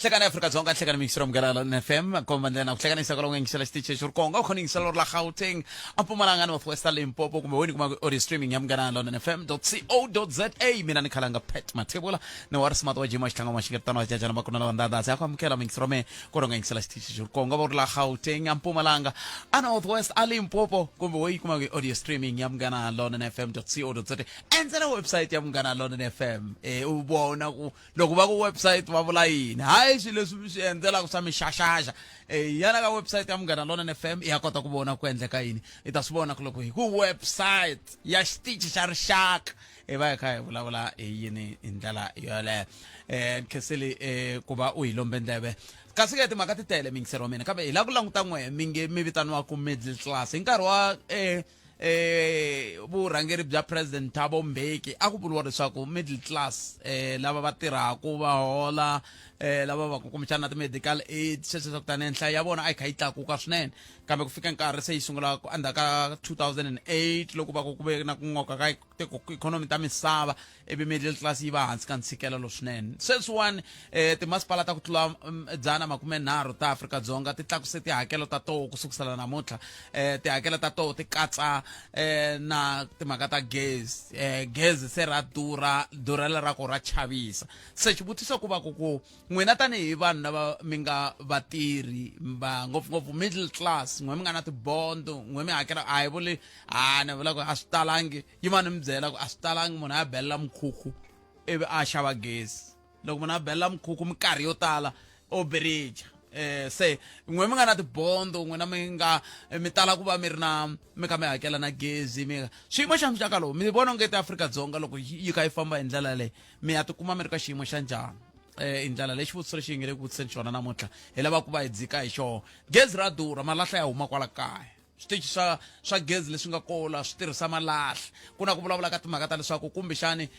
Hlekani Afrika-Dzonga, hlekani miyingiselo Munghana Lonene FM, komba ndlela ku hlekanisa kwalomu yingisela xitichi lexi ri konga u khona yingisela ri la Gauteng, a Mpumalanga, North West, Limpopo kumbe wena kuma audio streaming ya Munghana Lonene FM .co.za. Mina ni khalanga Pat Mathebula ni wa Smart wa Jima Xitlanga wa Xingeritano wa Jajana Makuna la Vandada se ku amukela miyingiselo me ku ronga yingisela xitichi lexi ri konga va ri la Gauteng, a Mpumalanga, a North West, a Limpopo kumbe wo yi kuma audio streaming ya Munghana Lonene FM .co.za. Endzela website ya Munghana Lonene FM u vona ku loko va ku website va vula yini, hayi swilo leswi mi swi endzelaka swa mixaxaxa. Yana ka website ya Munghana Lonene FM i ya kota ku vona ku endleka yini. I ta swi vona ku loko hi ku website ya xitichi xa rixaka hi va hi kha hi vulavula hi yini hi ndlela yoleyo. Khenseli ku va u hi lombe ndleve, kasi ke timhaka ti tele miyingiseri wa mina, kambe hi lava ku languta n'we mi nge mi vitaniwaku middle class. Hi nkarhi wa vurhangeri bya President Thabo Mbeki a ku vuriwa leswaku middle class, lava va tirhaku va hola, lava va kumbexana na ti-medical aid, sweswo swa ku tani, nhlayo ya vona a yi kha yi tlakuka swinene. Kambe ku fika nkarhi se yi sungula ku endzhaku ka 2008, loko va ku ku ve na ku n'oka ka ikhonomi ta misava, ivi middle class yi va hansi ka ntshikelelo swinene. Sweswiwani timasipala ta ku tlula 130 ta Afrika-Dzonga ti tlakuse tihakelo ta toho ku sukusela namuntlha. Tihakelo ta toho ti katsa na timhaka ta gezi. Gezi se ra durha, durhelo ra ko ra chavisa. Se xivutiso ku va ku ku n'wina tanihi vanhu lava mi nga vatirhi va ngopfungopfu middle class, n'we mi nga na tibondo, n'we mi hakela, a hi vuli a ni vula ku a swi talangi, yi va ni mi byela ku a swi talangi munhu a belela mukhukhu ivi a xava gezi. Loko munhu a belela mukhukhu minkarhi yo tala o birija. Se n'we mi nga na tibondo, n'wina mi nga mi tala ku va mi ri na mi kha mi hakela na gezi, mi xiyimo xa muxaka lowu mi vona onge Afrika-Dzonga loko yi kha yi famba hi ndlela leyi, mi ya tikuma mi ri ka xiyimo xa njhani? Hi ndlela leyi xivutiso lexi hi nge le ku vutiseni xona namuntlha hi lava ku va hi dzika hi xona. Gezi ra durha, malahla ya huma kwala kaya, switichi swa gezi leswi nga kola swi tirhisa malahla. Ku na ku vulavula ka timhaka ta leswaku kumbexani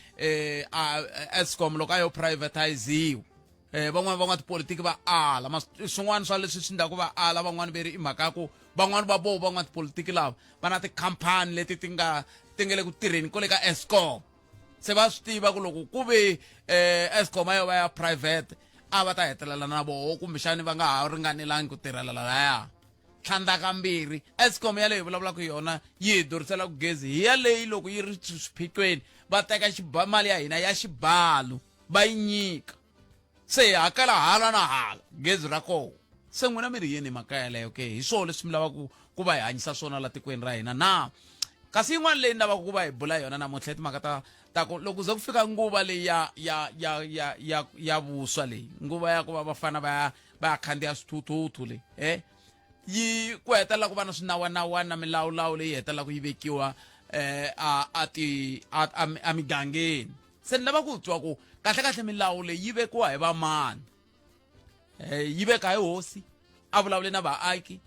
Eskom loko a yo privatiziwa, van'wani van'watipolitiki va ala. Swin'wana swa leswi swi endlaku va ala van'wani ve ri i mhaka ya ku van'wani va voho van'watipolitiki lava va na tikhampani leti ti nga ti nga le ku tirheni kwale ka Eskom, se va swi tiva ku loko ku ve Eskom a yo va ya private a va ta hetelela na voho kumbexani va nga ha ringanelangi ku tirhela lahaya. Tlhandlakambirhi, Eskom yaleyo hi vulavulaka hi yona yi hi durhiselaka gezi hi yaleyi loko yi ri swiphiqweni va teka mali ya hina ya xibalo va yi nyika, se hi hakela hala na hala gezi ra kona. Se n'wina mi ri yini hi mhaka yaleyo ke? Hi swona leswi mi lavaka ku va hi hanyisa swona la tikweni ra hina na? Kasi yin'wana leyi ni lavaka ku va hi bula yona namuntlha i timhaka ta ku loko ze ku fika nguva leyi ya vuswa leyi, nguva ya ku va vafana va ya khandziya swithuthuthu leyi, yi ku hetelela ku va na swinawanawana na milawulawu leyi hetelelaka yi vekiwa a a ti a a migangeni. Se ni lava ku twa ku kahle kahle milawu leyi yi vekiwa hi vamani? Yi veka hi hosi a vulavule na vaaki,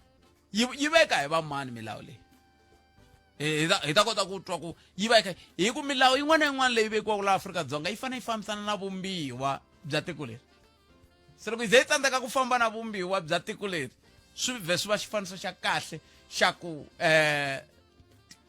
yi veka hi vamani milawu leyi? Hi ta kota ku twa ku yi va yi kha hi ku milawu yin'wana na yin'wana leyi vekiwaka laha Afrika-Dzonga yi fanele yi fambisana na vumbiwa bya tiko leri. Se loko yi ze yi tsandzeka ku famba na vumbiwa bya tiko leri, swi vhe swi va xifaniso xa kahle xa ku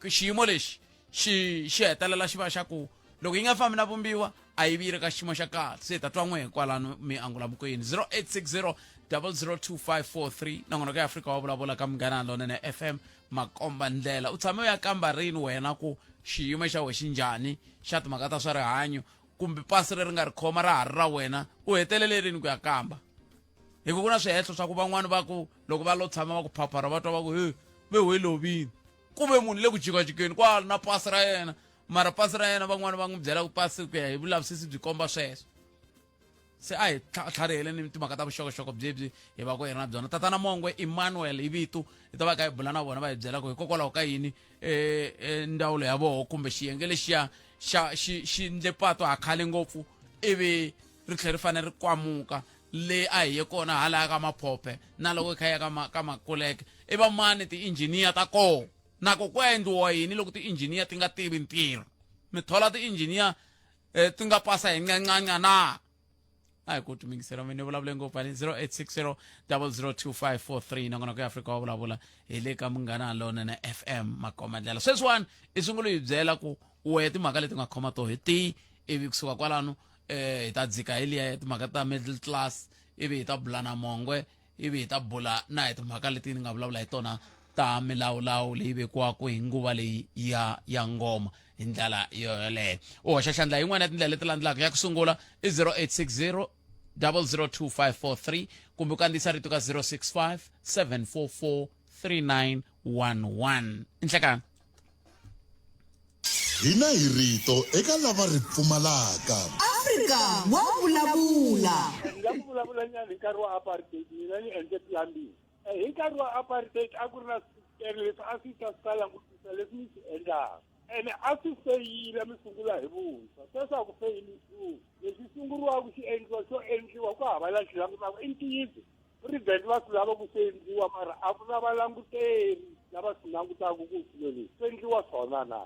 xiyimo lexi xi hetelela xi va xa ku loko yi nga fambi na vumbiwa a yi vi yi ri ka xiyimo xa kahle. Se hi ta twa n'we kwalano mi angula mukweni 0860 002543. Nongonoko ya Afrika wa vulavula ka Munghana Lonene FM, makomba ndlela. U tshame u ya kamba rini wena ku xiyimo xa wena xi njhani xa timhaka ta swa rihanyo, kumbe pasi leri nga ri khoma ra ha ri ra wena? U hetelele rini ku ya kamba? Hi ku ku na swihehlo swa ku van'wani va ku loko va lo tshama va ku phaphara va twa va ku he ve we lovini, ku ve munhu le ku jikajikeni kwala na pasi ra yena, mara pasi ra yena van'wani va n'wi byela ku pasi ku ya hi vulavisisi byi komba sweswo. Se a hi tlhariheleni timhaka ta vuxokoxoko byebyi hi va ku hi ri na byona. Tatana Mongwe Emmanuel hi vito, hi ta va kha hi bula na vona va hi byela ku hikokwalaho ka yini ndzawulo ya voho kumbe xiyenge lexiya xa xi ndle pato ha khale ngopfu ivi ri tlhela ri fanele ri kwamuka le a hi ye kona halaya ka Maphophe na loko hi kha ya ka Makuleke, i va mani ti-engineer ta koho, nako ku endliwa yini loko ti-engineer ti nga tivi ntirho? Mi thola ti-engineer ti nga pasa hi ncancanca na? A hi ku timingisela mi ni vulavule ngopfu ani. 0860 002543, nongonoko ya Afrika wa vulavula hi le ka Munghana Lonene FM, makoma ndlela. Sweswiwani i sungula hi byela ku wehe timhaka leti nga khoma toho hi tihi, ivi kusuka kwalano hi ta dzika hi liya ya timhaka ta middle class. Ivi hi ta bula na Mongwe, ivi hi ta bula na hi timhaka leti ni nga vulavula hi tona ta milawulawu leyi vekiwaka hi nguva leyi ya ya ngoma hi ndlela yoyoleyo. U hoxa xandla yin'wana ya tindlela leti landzelaka. Ya ku sungula i 0860 002543, kumbe u kandziyisa rito ka 065 744 3911. Nhlekani. Hina hi rito eka lava ri pfumalaka. Afrika wa vulavula. Ni la ku vulavula nyana hi nkarhi wa apartheid. Mina ni endle plumbing. Hi nkarhi wa apartheid a ku ri na swikere leswi a swi ta swi ta langutisa leswi mi swi endlaka, ene a swi feyila mi sungula hi vuntshwa. Sweswi a ku feyili nchumu, leswi sunguriwaka xi endliwa xo endliwa ku hava la xi langutaka. I ntiyiso, president va swi lava ku swi endliwa, mara a ku na valanguteri lava swi langutaka ku swilo leswi swi endliwa swona na.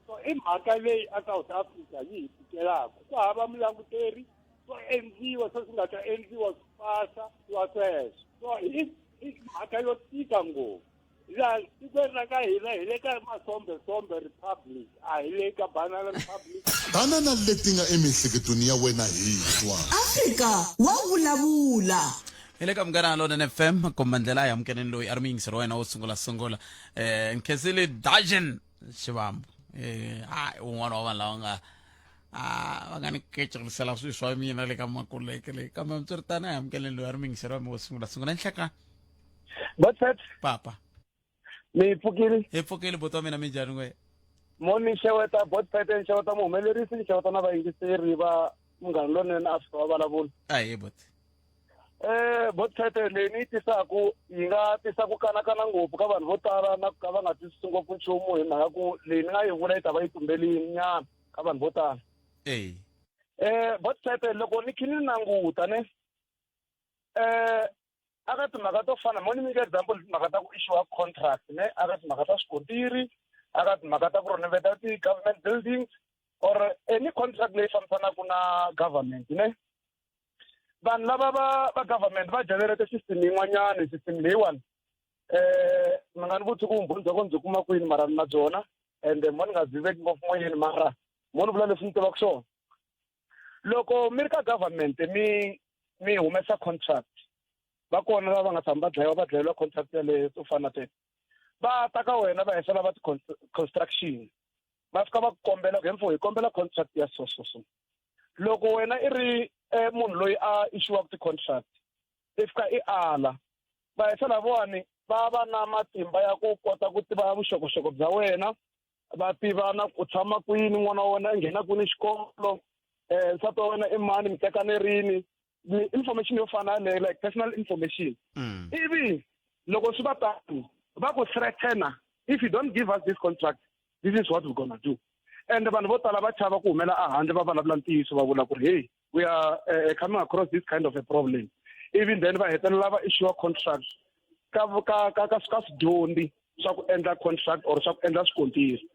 So i mhaka leyi a South Africa yi hi tikelaka, ku hava mulanguteri, swo endliwa swo swi nga ta endliwa swi pasa swa sweswo. So i mhaka yo tika ngopfu laha tikweni ra ka hina. Hi le ka masombesombe republic, a hi le ka banana republic. Tana na leti nga emiehleketweni ya wena hi twa. Afrika wa vulavula. Hi le ka Munghana Lonene FM, komba ndlela ya amukeleni loyi a ri muyingiseri wa wena wo sungula sungula, Nkhensile Dajen Xivambu, a un'wana wa vanhu lava nga a va nga ni kecerisela swilo swa mina le ka makuleke leyi. Kambe mutsweritana, hi amukeleni loyi a ri muyingiseri wa mina wo sungula sungula. Nhleka. Botfet. Papa. Mi pfukile? Hi pfukile, buti wa mina. Minjhani n'we? Mo ni xeweta Botfet, ni xeweta muhumelerisi, ni xeweta na vayingiseri va Munghana Lonene Afrika wa vulavula. Ahee, buti. Botfet, leyi ni yi tisaku yi nga tisa ku kanakana ngopfu ka vanhu vo tala na ku ka va nga twisisi ngopfu nchumu, hi mhaka ku leyi ni nga yi vula yi ta va yi tumbelini nyana ka vanhu vo tala. Botfet, loko ni khi ni languta ne aka timhaka to fana, mo ni nyika example, timhaka ta ku issue contract ne, aka timhaka ta swikontiri, aka timhaka ta ku renovate ti-government buildings or any contract leyi fambisanaka na government ne, vanhu lava va government va generate system yin'wanyana. System leyiwani, mi nga ni vutisi ku vumbhoni bya kona byi kuma kwini, mara ni na byona, ende mo ni nga byi veki ngopfu moyeni, mara mo ni vula leswi ni tivaka swona. Loko mi ri ka government, mi humesa contract, va kona lava va nga tshama va dlayiwa, va dlayeliwa contract yaleyo to fana na tete. Va ta ka wena, va hehla lava ti-construction, va fika va ku kombela ku hemfo hi kombela contract ya so so so. Loko wena i ri munhu loyi a issuwaka ti-contract, i fika i ala, va hehla lavawani va va na matimba ya ku kota ku tiva vuxokoxoko bya wena, va tiva na ku tshama kwini, n'wana wa wena i nghena kwini xikolo, nsati wa wena i mani, mi tekane rini, information yo fana yaleyo, like personal information. Ivi loko swi va tano, va ku threatena, "If you don't give us this contract, this is what we're gonna do." And vanhu vo tala va chava ku humela ehandle va vulavula ntiyiso, va vula ku ri, "Hey, we are coming across this kind of a problem." Even then va hetelela va issue contract ka swidyondzi swa ku endla contract or swa ku endla swikontiri.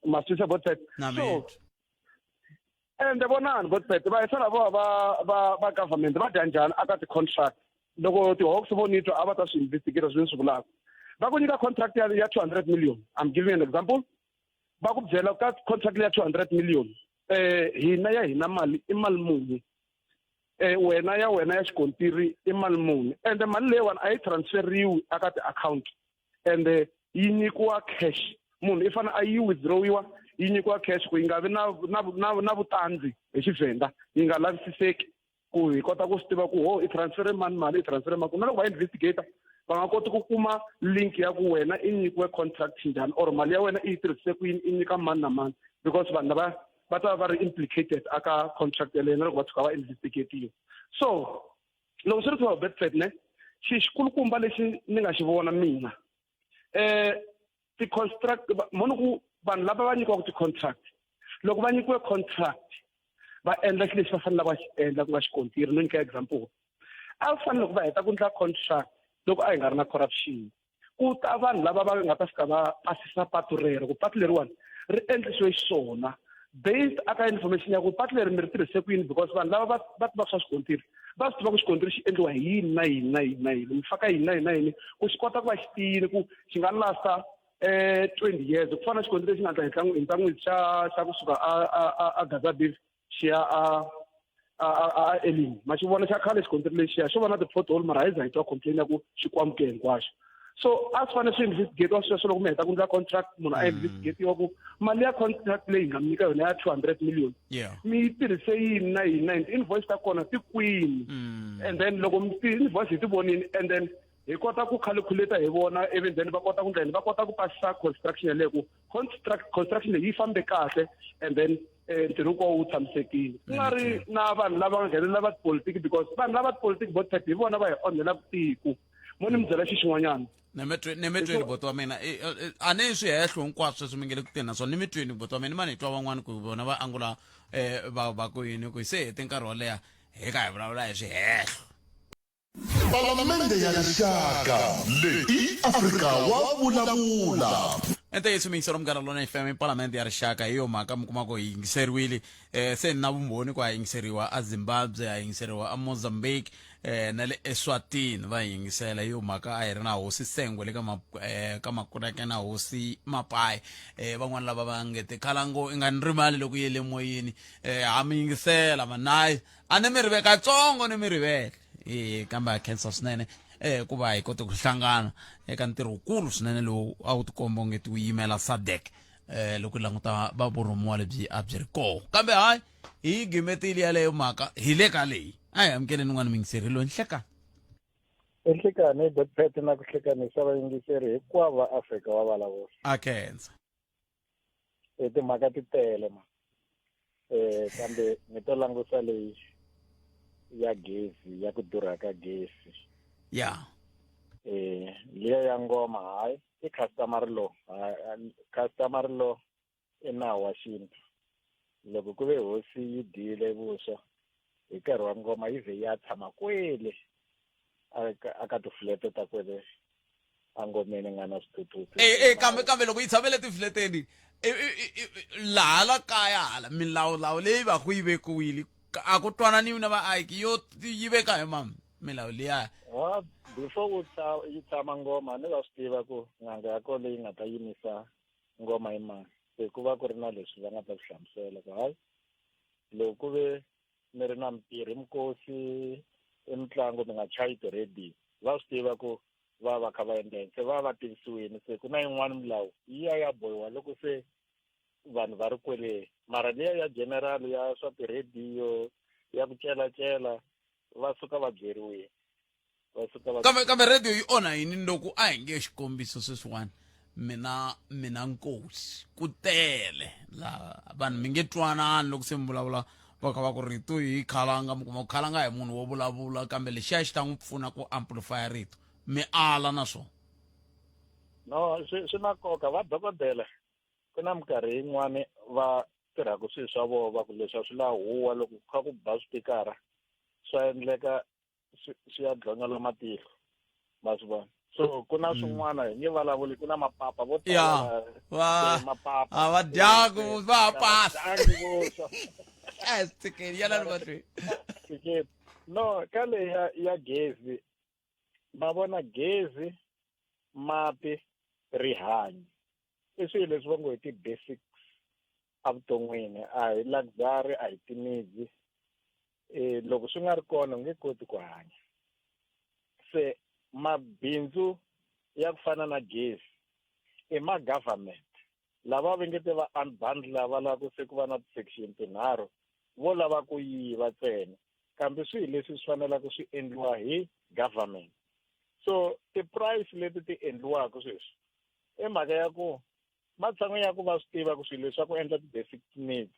Ma swi twisisa, Botfet? So ende vonani, Botfet, va hisa lava va government va dya njhani aka ti-contract. Loko ti-Hawks vo ni twa, a va ta swi investigate swilo leswi vulaka. Va ku nyika contract ya 200 million, I'm giving an example. Va ku byela ka contract ya 200 million, hina ya hina mali i mali muni, wena ya wena ya xikontiri i mali muni. Ende mali leyiwani a yi transferiwi aka ti-account, ende yi nyikiwa cash. Munhu i fanele a yi withdrawiwa, yi nyikiwa cash ku yi nga vi na vutandzi, hi Xivhenda, yi nga lavisiseki, ku hi kota ku swi tiva ku ho i transfere mani mali, i transfere mali ku na. Loko va investigator va nga koti ku kuma link ya ku wena i nyikiwe contract njhani or mali ya wena i yi tirhise ku yini, i nyika mani na mani, because vanhu lava va ta va va ri implicated aka contract yaleyo na loko va tshuka va investigatiwa. So loko swi ri swa Bedford ne, xi xikulukumba lexi ni nga xi vona mina, ti-construct moni ku vanhu lava va nyikiwaka ti-contract, loko va nyikiwe contract, va endla xilo lexi va fanele va xi endla, ku nga xikontiri. No nyika example, a va fanele loko va heta ku endla contract, loko a hi nga ri na corruption, ku ta vanhu lava va nga ta fika va pasisa patu rero, ku patu leriwani ri endlisiwe xiswona based aka information ya ku patu leri mi ri tirhise ku yini, because vanhu lava va tivaka swa xikontiri va swi tiva ku xikontiri xi endliwa hi yini na yini na yini na yini, mi faka yini na yini na yini ku xi kota ku va xi tiyini, ku xi nga lasta 20 years, ku fana na xikontiri lexi nga endla hi ntlangwini xa kusuka a Gaza Beef xi ya a A Elim ma xi vona xa khale xikontiri lexiya xo va na ti-pothole, mara a yi za yi twa complain ya ku xi kwamuke hinkwaxo. So a swi fanele swi investigatiwa sweswo. Loko mi heta ku endla contract, munhu a investigatiwa ku mali ya contract leyi nga mi nyika yona ya 200 million mi yi tirhise yini na yini na yini, ti-invoice ta kona ti kwini? And then loko ti-invoice hi ti vonini, and then hi kota ku calculate hi vona, even then va kota ku ndlela va kota ku pasisa construction yaleyo, ku construction leyi yi fambe kahle, and then ntirho hinkwawo wu tshamisekile, ku nga ri na vanhu lava nga nghenelela va tipolitiki, because vanhu lava tipolitiki vo thet hi vona va hi onhelaka tiko. Mo ni mi byela xi xin'wanyana. Nemetweni, boti wa mina, a ni swihehlo hinkwaswo sweswi mi nge le ku teni naswona ni mitweni, boti wa mina, ni mani hi twa van'wani ku vona va angula va ku yini, ku se hete nkarhi wo leha hi ka hi vulavula hi swihehlo. Palamende ya Rixaka leyi i Afrika wa vulavula. Ntiyiso miyingiselo Munghana Lona FM i Palamende ya Rixaka. Hi yo mhaka mi kuma ku hi yingiseriwile, se ni na vumbhoni ku ha yingiseriwa a Zimbabwe, ha yingiseriwa a Mozambique, na le Eswatini va yingisela. Hi yo mhaka a hi ri na hosi Sengwe le ka ma ka Makuleke na hosi Mapayi, van'wani lava va nge tikhalango i nga ni rimali loko yi le moyeni, ha mi yingisela manayi, a ni mi rive katsongo, ni mi rivele e kambe ha khensa swinene ku va hi kote ku hlangana eka ntirho wukulu swinene lowu a wu tikomba onge ti wu yimela SADC, loko hi languta va vurhumiwa lebyi a byi ri koho. Kambe hayi, hi yi gimetile yaleyo mhaka, hi le ka leyi a hi amukeleni n'wana mingiseri loyi. Nhlekani. Enhlekani Godpet, na ku hlekanisa vayingiseri hinkwavo va Afrika wa vulavula. A khensa. E timhaka ti tele ma, kambe ni to langusa leyi ya gezi, ya ku durha ka gezi. Liya ya ngoma, hayi, i customary law. Customary law i nawu wa xintu. Loko ku ve hosi yi dyile vuswa hi nkarhi wa ngoma, yi ze yi ya tshama kwele a ka tifulete ta kwele angomeni nga na swithuthuthu. Kambe loko yi tshamele tifuleteni laha la kaya hala, milawulawu leyi va ku yi vekiwile, a ku twananiwi na vaaki, yo yi veka hi mani milawu liya? Wa before u ta yi tshama ngoma, ni va swi tiva ku n'anga ya kona leyi nga ta yimisa ngoma i mani. Se ku va ku ri na leswi va nga ta swi hlamusela ku hayi, loko ku ve mi ri na mitirhi, mikosi i mitlangu, mi nga chayi ti-radio. Va swi tiva ku va va kha va endla yini, se va va tivisiwile. Se ku na yin'wana milawu yi ya ya bohiwa loko se vanhu va ri kwele, mara liya ya general ya swa ti-radio ya ku celacela, va suka va byeriwile, va suka va Kambe radio yi onha yini? Loko a hi nge xikombiso sweswiwani, mina nkosi, ku tele laha vanhu mi nge twanani loko se mi vulavula, va kha va ku rito hi khalanga, mi kuma ku khalanga hi munhu wo vulavula, kambe lexiya xi ta n'wi pfuna ku amplify rito, mi ala na swona. No, swi na nkoka. Va dokodela ku na minkarhi yin'wani va tirhaka swilo swa vona, va ku leswi a swi la huwa, loko ku kha ku ba swipikara swa endleka swi ya dlonyola matihlo, ma swi vona. So ku na swin'wana hi nge vulavuli, ku na mapapa vo tala. Va mapapa a va dyaku va pasa. Dyangi vuswa. A swi tshikeli yana ni mahlweni. Tshikeli. No, ka leyi ya gezi, ma vona, gezi, mati, rihanyo i swilo leswi va ngo hi ti-basics evuton'wini, a hi luxury, a hi ti-needs. Loko swi nga ri kona, u nge koti ku hanya. Se mabindzu ya ku fana na gezi i ma government. Lava va nge te va unbundle, va lava ku se ku va na ti-section tinharhu, vo lava ku yiva ntsena, kambe swilo leswi swi faneleke swi endliwa hi government. So ti-price leti ti endliwaka sweswi i mhaka ya ku matshan'wini ya ku va swi tiva ku swilo leswi swa ku endla ti-basic needs,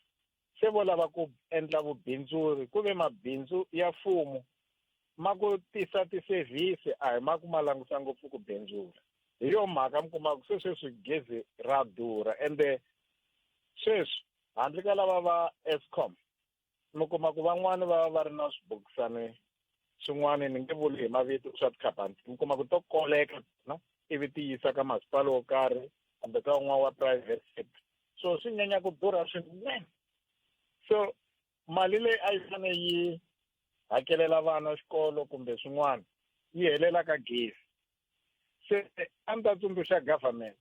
se vo lava ku endla vubindzuri. Ku ve mabindzu ya mfumo ma ku tisa ti-service, a hi ma ku ma langusa ngopfu ku bindzula. Hi yo mhaka mi kuma ku se sweswi gezi ra durha. Ende sweswi handle ka lava va Eskom, mi kuma ku van'wani va va ri na swibokisani swin'wana, ni nge vuli hi mavito, swa tikhampani, mi kuma ku to koleka na ivi ti yisa ka masipala wo karhi kumbe ka un'wana wa private sector, so swi nyanya ku durha swinene. So mali leyi a yi fane yi hakelela vana xikolo kumbe swin'wana yi helela ka gezi. Se a ni ta tsundzuxa government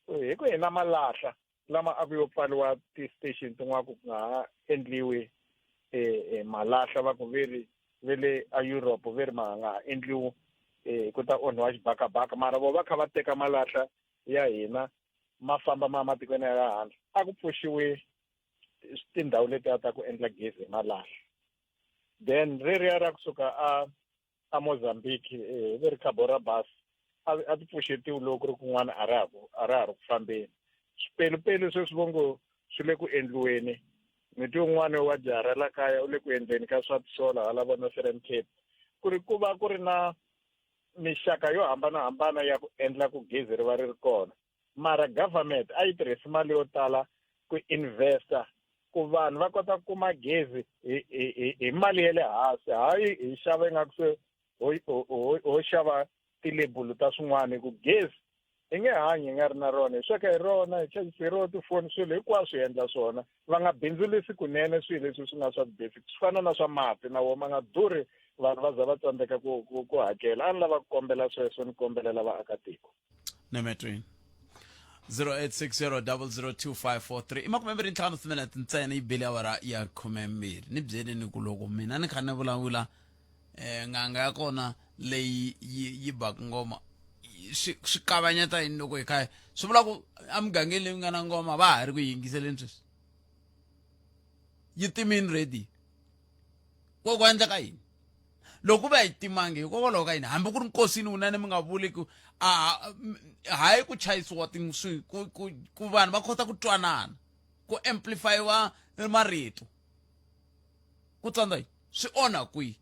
hi ku hina malahla lama a ku yo pfariwa ti-station tin'wana ku nga ha endliwi. Malahla va ku ve ri ve le a Europe ve ri ma nga ha endliwi ku ta onhiwa xibakabaka, mara vo va kha va teka malahla ya hina ma famba ma ya matikweni ya le handle. A ku pfuxiwi tindhawu letiya ta ku endla gezi hi malahla. Then reriya ra kusuka a Mozambique, ve ri Cabora Bassa, a ti pfuxetiwi loko ku ri kun'wana a ra ha ku a ra ha ri ku fambeni. Swipelupelu sweswi vo ngo swi le ku endliweni. Ni twi un'wana wa jaha ra la kaya u le ku endleni ka swa tisola hala vo Northern Cape, ku ri ku va ku ri na mixaka yo hambanahambana ya ku endla ku gezi ri va ri ri kona. Mara government a yi tirhisi mali yo tala ku investa ku vanhu va kota ku kuma gezi hi mali ya le hansi, hayi hi xava ingaku se ho xava tilebulu ta swin'wana, hi ku gezi hi nge hanyi hi nga ri na rona, hi sweka hi rona, hi chajisa hi rona tifoni, swilo hinkwaswo hi endla swona. Va nga bindzulisi kunene swilo leswi swi nga swa basic, swi fana na swa mati na wona ma nga durhi, vanhu va za va tsandzeka ku hakela. A ni lava ku kombela sweswo, ni kombelela vaakatiko. Nemetweni 0860002543 i 25 timinete ntsena yi bile awara ya 12. Ni byeleni ku loko mina ni kha ni vulavula, n'anga ya kona leyi yi baku ngoma swi kavanyeta yini loko hi kha swi vula ku emugangeni leyi nga na ngoma va ha ri ku yingiseleni sweswi yi timini ready ku endleka yini loko va yi timangi hikokwalaho ka yini hambi ku ri nkosini wunene mi nga vuli ku a hayi ku chayisiwa ku vanhu va kota ku twanana ku amplifyiwa marito ku tsandza yini swi onha kwihi.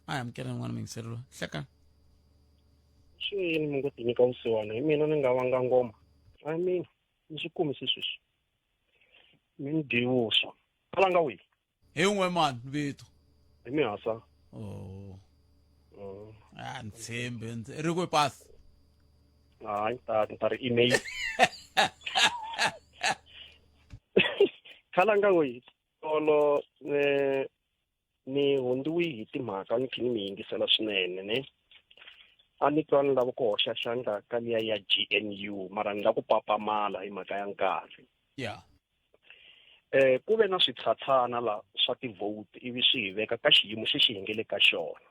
A hi amukela n'wana muyingiseri loyi hlekani. Swi yini mi ngo ti nyika vusiwana hi mina ni nga vanga ngoma a mina ni swi kumise sweswi mi ni dyi vuswa kalanga wihi hi n'we mani vito hi mihasa. Oh. A ni tshembi ri kwi pasi. Hayi ni ta ri email khalanga wihi tolo ni hundziwi hi timhaka ni khe ni mi yingisela swinene ne a ni twa ni lava ku hoxa xandla ka liya ya GNU, mara ni lava ku papamala hi mhaka ya nkarhi. Ku ve na switshatshana la swa ti-vote ivi swi hi veka ka xiyimo xexi hi nge le ka xona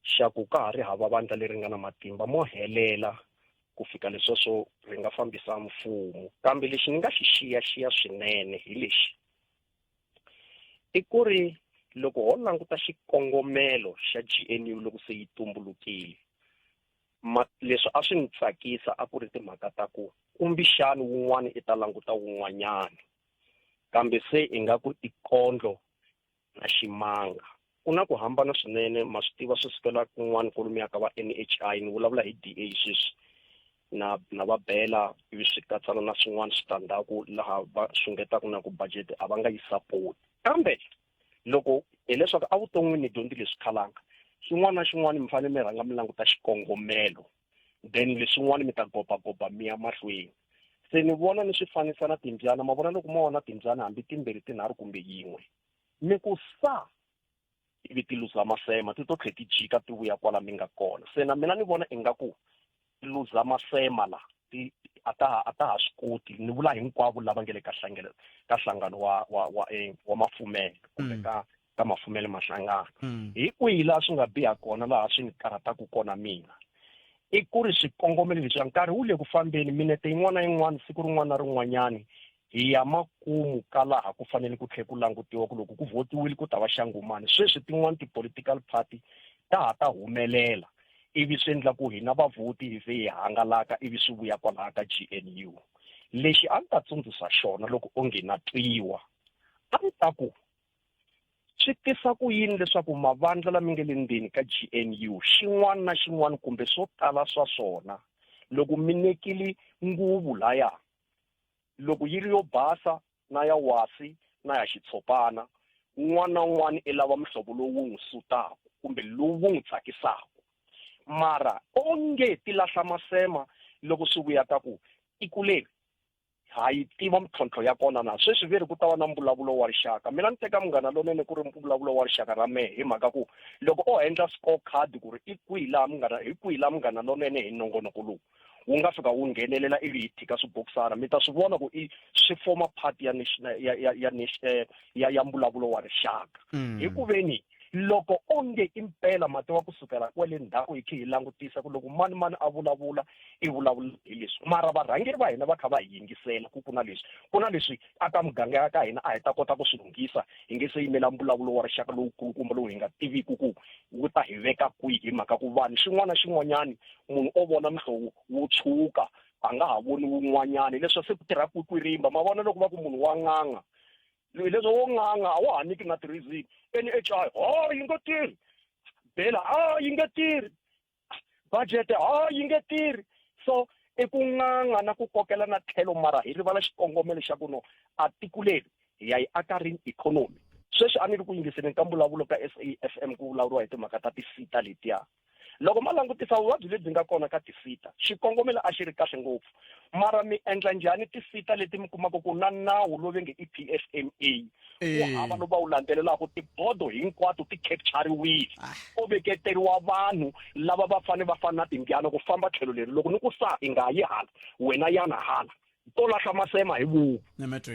xa ku ka ha ri hava vandla leri nga na matimba mo helela ku fika lesweswo ri nga fambisa mfumo. Kambe lexi ni nga xi xiyaxiya swinene hi lexi i ku ri loko ho languta xikongomelo xa GNU loko se yi tumbulukile, leswi a swi ni tsakisa a ku ri timhaka ta ku kumbixani wun'wani i ta languta wun'wanyani, kambe se ingaku i kondlo na ximanga ku na ku hambana swinene. Ma swi tiva swi sukela kun'wani kwalomuya ka va NHI, ni vulavula hi DA sweswi na va bela, ivi swi katsana na swin'wana switandzhaku laha va xungetaka na ku budget a va nga yi support. Kambe loko hileswaku evuton'wini ni dyondzile leswi khalanga xin'wana na xin'wana mi fanele mi rhanga mi languta xikongomelo, then leswin'wana mi ta gobagoba mi ya mahlweni. Se ni vona ni swi fanisa na timbyana, ma vona loko mo vona timbyana hambi timbirhi tinharhu kumbe yin'we mi ku sa ivi ti luza masema ti to tlhe ti jika ti vuya kwala mi nga kona. Se na mina ni vona ingaku ti luza masema la ti a ta ha swi koti, ni vula hinkwavo lava nge le ka hlangelo ka nhlangano wa mafumelo kumbe ka mafumelo mahlangano. Hi kwihi laha swi nga biha kona, laha swi ni karhataka kona mina i ku ri swikongomelo leswi nkarhi wu le ku fambeni, minete yin'wana na yin'wana, siku rin'wana na rin'wanyani hi ya makumu ka laha ku fanele ku tlhela ku langutiwa ku loko ku votiwile ku ta va xangumani. Sweswi tin'wani ti-political party ta ha ta humelela ivi swi endla ku hina vavhoti hi ze hi hangalaka ivi swi vuya kwalaha ka GNU. Lexi a ni ta tsundzuxa xona loko onge na twiwa, a ni ta ku swi tisa ku yini leswaku mavandla lama nge le ndzeni ka GNU xin'wana na xin'wana kumbe swo tala swa swona loko mi nekile nguvu laya loko yi ri yo basa na ya wasi na ya xitshopana, un'wana na un'wana i lava muhlovo lowu wu n'wi sutaka kumbe lowu wu n'wi tsakisaka, mara onge ti lahla masema loko swi vuya ka ku tiko leri ha yi tiva mintlhontlho ya kona. Na sweswi ve ri ku ta va na mbulavulo wa rixaka, mina ni teka Munghana Lonene ku ri mbulavulo wa rixaka ra mehe, hi mhaka ku loko o endla score card ku ri i kwihi laha munghana hi kwihi laha Munghana Lonene hi nongonoko lowu wu nga fika wu nghenelela ivi hi thika swibokisana mi ta swi vona ku i swi foma part ya national ya ya ya eh, ya, ya mbulavulo wa rixaka mm. hi ku veni loko onge impela mati wa kusukela kwale ndzhaku hi khe hi langutisa ku loko mani mani a vulavula i vulavula hi leswi mara varhangeri va hina va kha va hi yingisela ku ku na leswi ku na leswi aka muganga ya ka hina a hi ta kota ku swi lunghisa hi nge se yimela mbulavulo wa rixaka lowukulukumba lowu hi nga tiviku ku wu ta hi veka kwihi hi mhaka ku vanhu xin'wana na xin'wanyani munhu o vona muhlovo wo tshuka a nga ha voni wun'wanyani leswi se ku tirha kwikwirimba ma vona loko va ku munhu wa n'anga leswi wo n'anga a wa ha nyiki na ti-reason N_H_I ho yi nge tirhi bela a yi nge tirhi budget ha yi nge tirhi so i ku n'anga na ku kokela na tlhelo mara hi rivala xikongomelo xa ku no a tiko leri hi ya yi aka rini ikhonomi sweswi a ni ri ku yingiseleni ka mbulavulo ka SAFM ku vulavuriwa hi timhaka ta tisita letiya loko ma langutisa vuvabyi lebyi nga kona ka tisita xikongomelo a xi ri kahle ngopfu mara mi endla njhani tisita leti mi kumaka ku na nawu lowu ve nge i P_S_M_A ku hava lowu va wu landzelelaka tibodo hinkwato ti capture-riwile ah. ko veketeriwa vanhu lava va fane va fana na timbyana ku famba tlhelo leri loko ni ku sa i nga yi hala wena yana hala to lahla masema hi vomu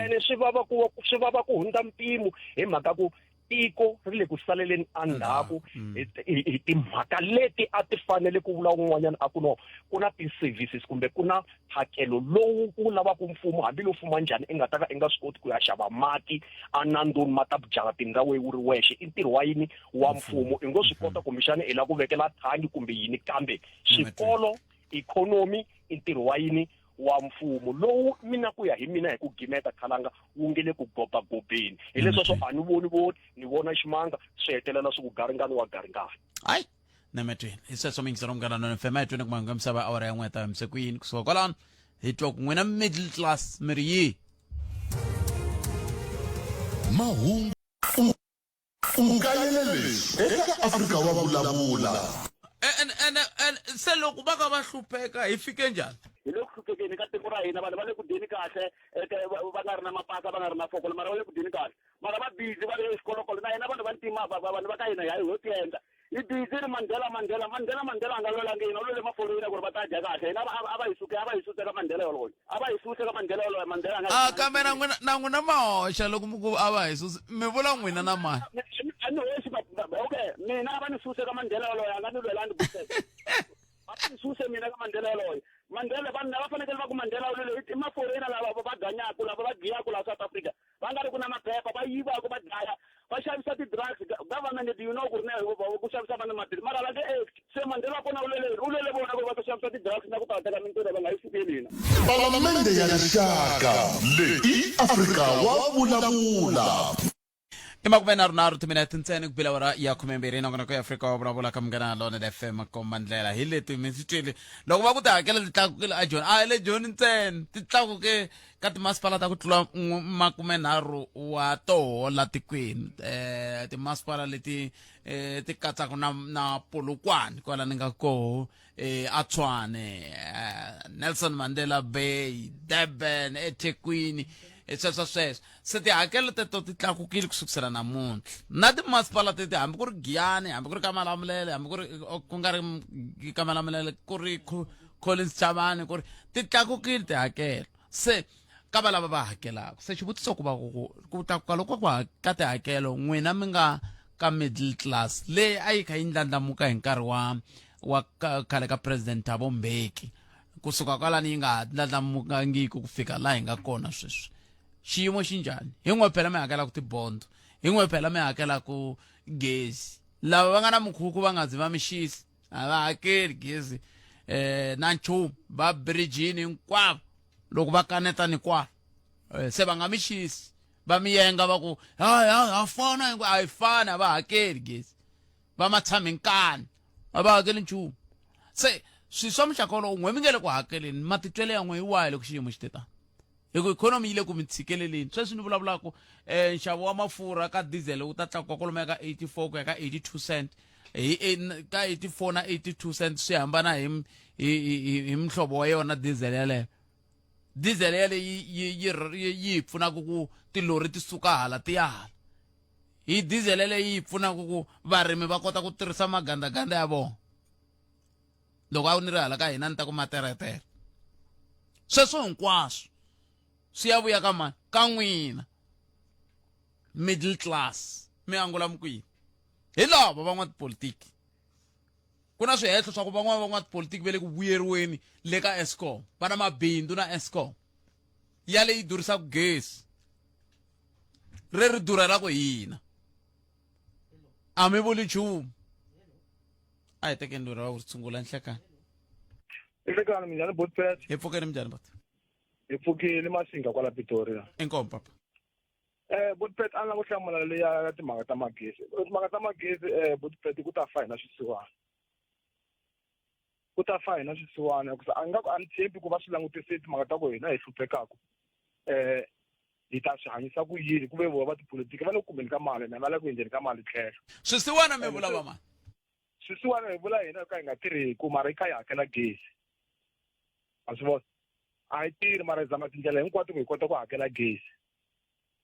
ene swi vava ku swi vava ku hundza mpimo hi mhaka ku tiko ri le ku saleleni endzhaku mm. hi timhaka leti a ti fanele ku vula un'wanyana a ku no ku na ti-services kumbe ku na mphakelo lowu wu lavaka mfumo hambi lowu fuma njhani i nga ta ka i nga swi koti ku ya xava mati enandzuni ma ta jaratini ra wena wu ri wexe i ntirho wa yini wa mfumo i ngo swi kota kumbexana i lava ku vekela thangi kumbe yini kambe swikolo ikhonomi i ntirho wa yini wa mfumo lowu mina ku ya hi mina hi ku gimeta khalanga wu nge le ku gobagobeni hi leswo a ni voni voni ni vona ximanga swi hetelela swi ku garingani wa garingani hayi nametweni hi sweswo mingiselo munghana none fm hi twini ku mahungu ya misava awara ya n'we ta yimise ku yini kusuka kwalano hi twa ku n'wina middle class mi ri yihi mahungu u kayele leswi eka afrika wa vulavula ene ene se loko va ka va hlupheka hi fike njhani hi le ku hluphekeni ka tiko ra hina vanhu va le ku dyeni kahle va nga ri na mapasa va nga ri na fokolo mara va le ku dyeni kahle mara va busy va le xikolokolo na hina vanhu va ntima vanhu va ka hina hi ho tiendla hi busy ri mandela mandela mandela mandela a nga lwelangi hina u lwele maforeyina ku ri va ta dya kahle hina a va hi suke a va hi suse ka mandela yoloye a va hi suse ka mandela yoloye mandela a nga a kambe na n'wina na n'wina ma hoxa loko mi ku a va hi susi mi vula n'wina na mani a ni hoxi okay mina a va ni suse ka mandela yoloye a nga ni lwelangi va ni suse mina ka mandela yoloye mandela vanhu lava fanekele va ku mandela yoloye i maforeyina lava va ganyaka lava va giyaku laha south africa va nga ri ku na maphepha va yivaka va dlaya va xavisa ti-drugs government do you know ku ri na ku xavisa vanhu maphilisi mara va nge act se mandela kona u lele u lele vona ku va ta xavisa ti-drugs na ku ta teka mintirho va nga yi sukeli hina Palamende ya Rixaka leyi i Afrika wa vulavula. I makumenharhunharhu timinete ntsena ku bile awara ya khumembirhi nongonoko ya afrika wa vulavula ka munghana lonene fm komba ndlela hi leti mi swi twile loko va ku tihakelo ti tlakukile a joni a hi le joni ntsena ti tlakuke ka timasipala ta ku tlula makumenharhu wa toho la tikweni um timasipala leti um ti katsaka na na polokwane kwala ni nga koho eh a Tshwane eh, Nelson Mandela Bay Durban eThekwini eh, sweswo sweswo se tihakelo teto ti tlakukile ku sukusela namuntlha na timasipala teti hambi ku ri Giyani hambi ku ri ka Malamulele hambi ku ri ku nga ri ka Malamulele ku ri Collins Chavani ku ri ti tlakukile tihakelo se ka va lava va hakelaka se xivutiso ku va ku ku tlakuka loko ku ka tihakelo n'wina mi nga ka middle class leyi a yi kha yi ndlandlamuka hi nkarhi wa wa khale ka president Thabo Mbeki kusuka kwalani yi nga ha ndlandlamukangiki ku fika laha hi nga kona sweswi xiyimo xi njhani hi n'we phela mi hakelaka tibondo hi n'we phela mi hakelaka gezi lava va nga na mukhukhu va nga zi va mi xisi a va hakeli gezi eh na nchumu va bridgini hinkwavo loko va kaneta ni kwala eh, se va nga mi xisi va mi yenga va ku ha ha ha fana a hi fani a va hakeli gezi va ma tshami nkani a va hakeli nchumu se swi swa muxaka wolowo n'we mi nge le ku hakeleni matitwelo ya n'we hi wahi loko xiyimo xi te tani hi ku ikhonomi yi le ku mi tshikeleleni sweswi ni vulavulaka um nxavo wa mafurha ka diesel wu ta tlakuka kwalomuya ka 84 ku ya ka 82 cent hi ka 84 na 82 cent swi hambana hi hi hi mihlovo wa yona diesel yaleyo diesel yaleyo yi yi yi yi pfunaka ku tilori ti suka hala ti ya hala hi diesel yaleyo yi pfunaka ku varimi va kota ku tirhisa magandaganda ya vona loko a ni ri hala ka hina ni ta ku materetere Sweswo hinkwaswo swi ya vuya ka mani? Ka n'wina middle class. Mi angula mi ku yini hi lava van'watipolitiki? Ku na swihehlo swa ku van'wana van'watipolitiki va le ku vuyeriweni le ka Eskom, va na mabindzu na Eskom ya leyi durisaka gezi ri ri durhelaku hina. A mi vuli nchumu. A hi tekeni lori ra ku sungula. Nhlekani. Nhlekani, minjhani Botpet? Hi pfukeni, minjhani bot? Hi pfukile, Masinga kwala Pretoria. Inkomu papa. Botpet, a ni lava ku hlamula leya ya timhaka ta magezi. Timhaka ta magezi, Botpet, ku ta fa hina swisiwana. Ku ta fa hina swisiwana hikuva a nga ku a ni tshembi ku va swi langutise timhaka ta ku hina hi hluphekaku. Hi ta swi hanyisa ku yini ku ve vona va tipolitiki va le ku kumeni ka mali na va le ku endleni ka mali tlhelo. Swisiwana mi vula va mani? Swisiwana hi vula hina ka hi nga tirhiku mara hi kha hi hakela gezi. A swi vona? A hi tirhi mara hi zama tindlela hinkwato ku hi kota ku hakela gezi.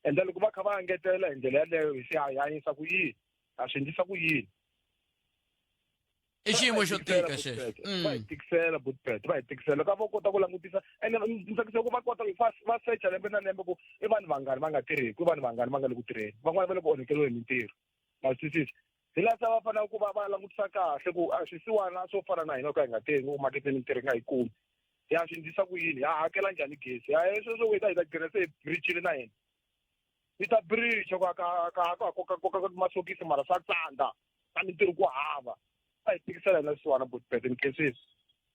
Ende loko va kha va engetela hi ndlela yaleyo hi se hi hanyisa ku yini? Ha swi endlisa ku yini? I xiyimo xo tika xexo. Va hi tikisela Botpet, va hi tikisela. Loko a vo kota ku langutisa ene ndzi tsakisa ku va kota ku va secha lembe na lembe ku i vanhu vangani va nga tirhiki, i vanhu vangani va nga le ku tirheni, van'wani va le ku onhekeriweni hi mintirho. Ma swi twisisa? Hi laha se va fanele ku va va langutisa kahle ku a swisiwana swo fana na hina ka hi nga tirhi ku maketeni mintirho hi nga yi kumi. Ya swi endlisa ku yini? Ya hakela njhani gezi? Ya sweswo hi ta gcina se hi bridge-ile na hina. Hi ta bridge ku ka ka ka koka koka masokisi mara swa tsandza. Ka mintirho ku hava. Va hi tikisela hina swisiwana Botpet, ni khensile.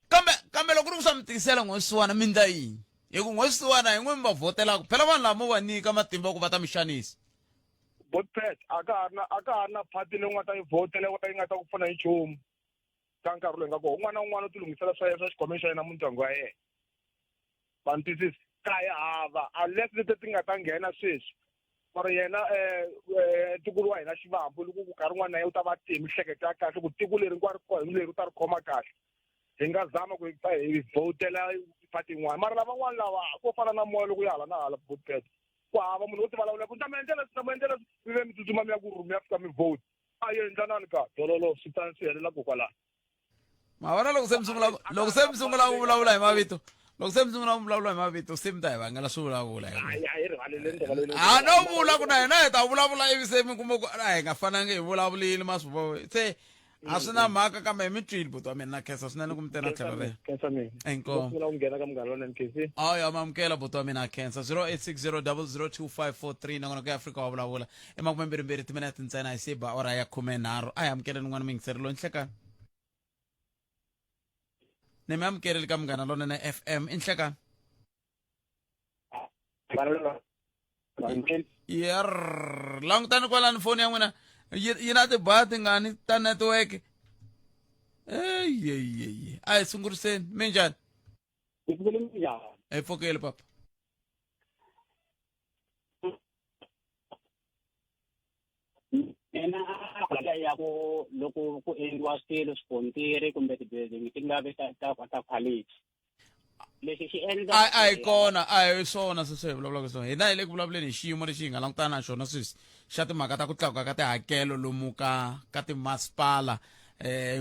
Kambe loko ku ri ku swa mi tikisela n'we swisiwana mi ndla yini? Hi ku n'we swisiwana hi n'we mi va vhotelaka. Phela vanhu lava mo va nyika matimba ku va ta mi xanisa. Botpet, a ka ha ri na a ka ha ri na party leyi u nga ta yi vhotela yi nga ta ku pfuna hi nchumu ka nkarhi lowu hi nga kona. Un'wana na un'wana u ti lunghisela swa yena swa xikhwameni xa yena mindyangu ya yena. Va ni twisisa? Ka yi hava unless leti ti nga ta nghena sweswi or yena ntukulu wa hina Xivambu loko ku nkarhi wun'wana na yena u ta va tiye mihleketo ya kahle ku tiko leri hinkwaro leri u ta ri khoma kahle. Hi nga zama ku hi vhotela party yin'wana mara lavan'wana lava ko fana na moya loko ya hala na hala Botpet. Ku hava munhu wo ti vulavula ku ni ta mi endlela leswi, ni ta mi endlela leswi, mi ve mi tsutsuma mi ya ku mi ya fika mi vote. A yi endlanani ka dololo swi ta swi helela kokwalano. Ma vona loko se mi sungula loko se mi sungula ku vulavula hi mavito, loko se mi sungula ku vulavula hi mavito se mi ta hi vangela swo vulavula. A no vula ku na hina hi ta vulavula ivi se mi kuma ku a hi nga fanangi hi vulavulile ma swi vona. Se a swi na mhaka kambe hi mi twile buti wa mina, na khensa swinene ku mi tena tlhelo rero. Khensa mina. Inkomu. Sungula ku nghena ka Munghana Lonene Khensi. Awu ya mamukela buti wa mina, khensa. 0860002543 nakona ku ya Afrika wa vulavula. I 22 timinete ntsena hi siba ora ya 13. A hi amukeleni n'wana muyingiseri loyi nhlekani. Ni mi amukeleli ka Munghana Lonene FM. I nhlekani. Yer, langutani kwalani foni ya n'wina yi na tiba tingani ta network. Eyeyeye, a hi sunguriseni. Minjhani? Hi pfukile papa. Mina a ya ku loko ku endliwa swilo swikontiri kumbe ti-building ti nga vi ta quality. Lexi xi endla A hi kona, a hi swona sweswo hi vulavulaka swona. Hina hi le ku vulavuleni hi xiyimo lexi hi nga langutana na xona sweswi xa timhaka ta ku tlakuka ka tihakelo lomu ka timasipala,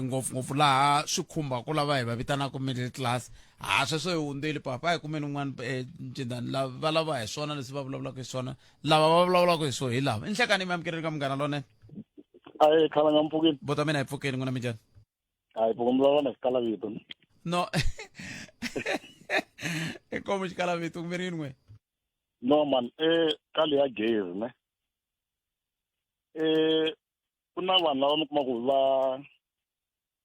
ngopfungopfu laha swi khumbaka lava hi va vitanaka middle class. Ha sweswo hi hundzile papa, a hi kumeni un'wana ncindani va lava hi swona leswi va vulavulaka hi swona. Lava va vulavulaka hi swona hi lava. I nhlekani mi amukeleni ka Munghana Lonene. Ayi khalanga mpfukeni. Bota mina hi pfukeni n'wina minjhani? Hayi pfuka mi vulavula na xikalavito. No. Inkomu xikalavito kumbe ri yini n'we? No man, ka leya gezi ne. Ku na vanhu lava mi kuma ku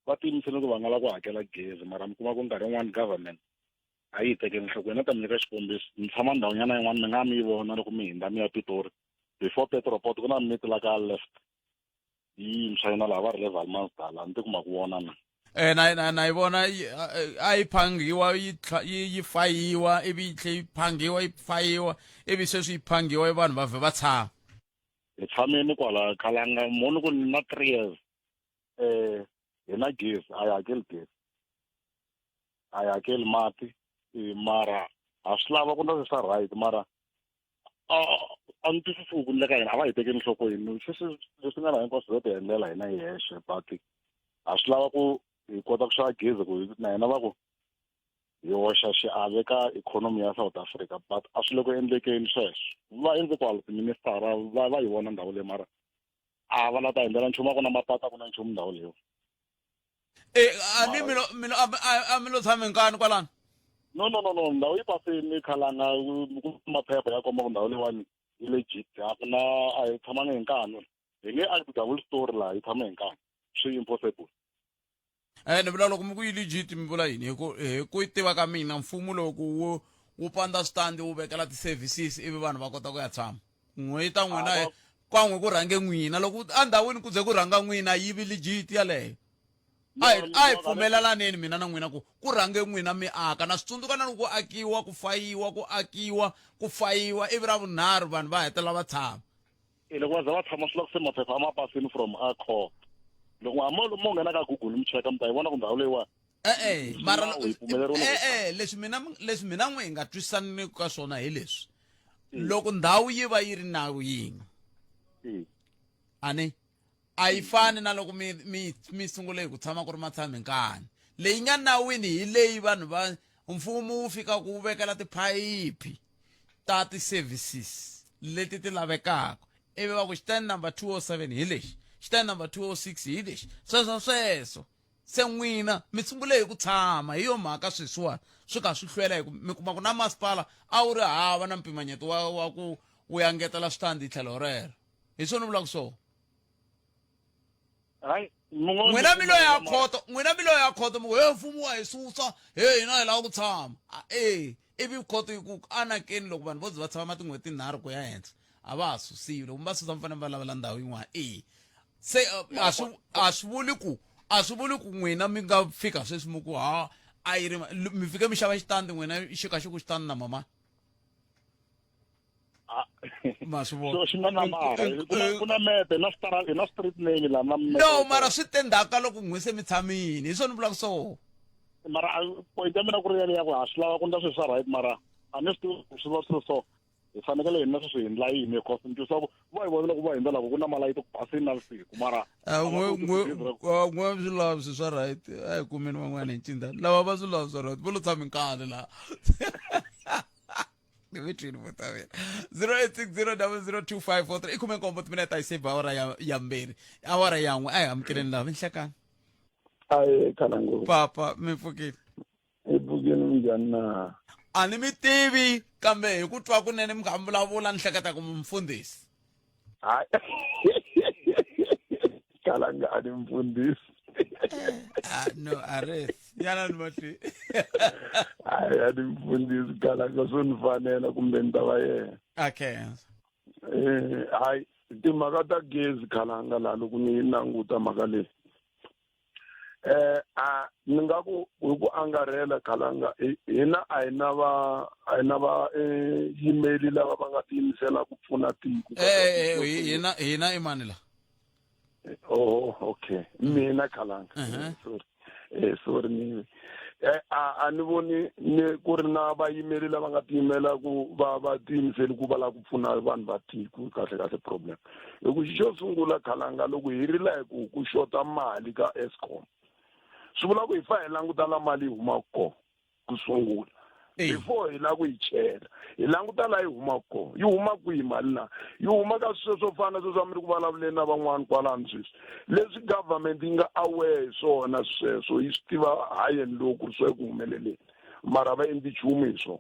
va tiyimisele ku va nga lava ku hakela gezi mara mi kuma ku nkarhi wun'wani government a yi tekeli enhlokweni. Na ta mi nyika xikombiso, ni tshama ndhawunyana yin'wana mi nga mi yi vona loko mi hundza mi ya Pitori before Petroport ku na miti la ka left yintshwa yona laha va ri le Valmansdal, a ni ti kuma ku vona na. Na yi vona a yi phangiwa yi fayiwa ivi yi tlhe yi phangiwa yi fayiwa ivi sweswi yi phangiwa i vanhu va vhe va tshama. Hi tshamini kwala Khalanga moni ku na 3 years hi na gezi, a hi hakeli gezi, a hi hakeli mati, mara ha swi lava ku na leswi swa right mara a ni twisisi ku le ka hina a va hi tekeli enhlokweni. Sweswi leswi nga laha hinkwaswo ho ti endlela hina hi hexe, but ha swi lava ku hi kota ku xava gezi ku na hina va ku Hi hoxa xiave ka ikhonomi ya South Africa but a swi le ku endlekeni sweswo. Va endze kwalo tiministara va va yi vona ndhawu leyi mara a va la ta endlela nchumu a ku na mapatu a ku na nchumu ndhawu leyiwa. E a ni mi lo mi lo a mi lo tshame nkani kwalano? No no no no ndhawu yi pasini khalanga ku maphepha ya komba ku ndhawu leyiwani yi legit a ku na a hi tshamanga hi nkani hi nge aki double story laha hi tshama hi nkani swi impossible. Ni vula loko mi ku yi legit mi vula yini hi ku hi ku tiva ka mina mfumo loko wu wu pandza switandi wu vekela ti-services ivi vanhu va kota ku ya tshama n'hweti ta n'wina kan'we ku rhange n'wina loko endhawini ku ze ku rhanga n'wina yi vi legit yaleyo a hi a hi pfumelelaneni mina na n'wina ku ku rhange n'wina mi aka na swi tsundzuka na loko ku akiwa ku fayiwa ku akiwa ku fayiwa ivi ra vunharhu vanhu va hetelela va tshama E loko va za va tshama swi lava ku se maphepha a ma pasini from a court loko a mo mo nghena ka google mi cheka mi ta yi vona ku ndhawu leyiwani e-e mara hi pfumeleriwa e-e leswi mina leswi mina n'we hi nga twisisaniki ka swona hi leswi loko ndhawu yi va yi ri nawini ani a yi fani na loko mi mi mi sungule hi ku tshama ku ri matshami nkani leyi nga nawini hi leyi vanhu va mfumo wu fika ku vekela tiphayiphi ta ti-services leti ti lavekaka ivi va ku xitandi number 207 hi lexi xitandi number 206 hi lexi sweswo sweswo se n'wina mi sungule hi ku tshama hi yo mhaka sweswiwani swi ka swi hlwela hi ku mi kuma ku na masipala a wu ri hava na mpimanyeto wa wa ku wu ya ngetela switandi hi tlhelo rero hi swona vulaka swona hayi n'wina mi lo ya khoto n'wina mi lo ya khoto mi ku he mfumo wa hi susa he hina hi lava ku tshama e ivi khoto yi ku anakeni loko vanhu vo ze va tshama tin'hweti tinharhu ku ya henhla a va ha susiwi loko mi va susa mi fanele va lavela ndhawu yin'wana e se a swi a swi vuli ku a swi vuli ku n'wina mi nga fika sweswi mi ku ha a yi ri mi fike mi xava xitandi n'wina xi ka xi ku xitandi na mama ma swi vona xi nga na mara ku na mete na street na street name la na no mara swi te ndzhaku ka loko n'we se mi tshamini hi swona vulaka so mara point ya mina ku ri yaleyo ya ku ha swi lava ku ndla swilo swa right mara a ni swi tivi swi va swi ri so hi fanekele hi na sweswi hi ndla yini because ni twisa ku va hi vonile ku va hindza lako ku na malayiti ku basini na vusiku mara n'we swi lava swi swa right a hi kumeni van'wana hi cinda lava va swi lava swa right vo lo tshami nkani laha ni mi twini vo ta mina 0860002543 i khume nkombo timinete a yi save awara ya ya mbirhi awara yan'we a hi amukeleni laha minhlekani aye khalango papa mi pfukile hi pfukile minjhani na a ni mi tivi kambe hi ku twa kunene mi kha mi vulavula ni hleketa ku mi mfundhisi hayi kalanga a ni mfundhisi ah, no ares yana ni mahlweni hayi a ni mfundhisi kalanga swo ni fanela kumbe ni ta va yena okay eh hayi timhaka ta gezi khalanga laha loko ni yi languta mhaka leyi eh a ni nga ku hi ku angarhela khalanga hina a hi na va a hi na va eh, yimeli lava va nga tiyimisela ku pfuna tiko eh, eh hina hina i mani la oh okay mina khalanga sorry eh sorry ni eh a ni voni ni ku ri na vayimeri lava nga tiyimela ku va va tiyimiseli ku va lava ku pfuna vanhu va tiko kahle kahle problem hi ku xo sungula khalanga loko hi rila hi ku ku xota mali ka Eskom swi vula ku hi fa hi languta la mali yi humaka kona ku sungula before hi lava ku yi chela hi languta laha yi humaka kona yi huma kwihi mali na yi huma ka swilo swo fana sweswi a mi ri ku vulavuleni na van'wani kwalano sweswi leswi government yi nga aware hi swona sweswo yi swi tiva high and low ku ri swa ku humeleleni mara va endli nchumu hi swona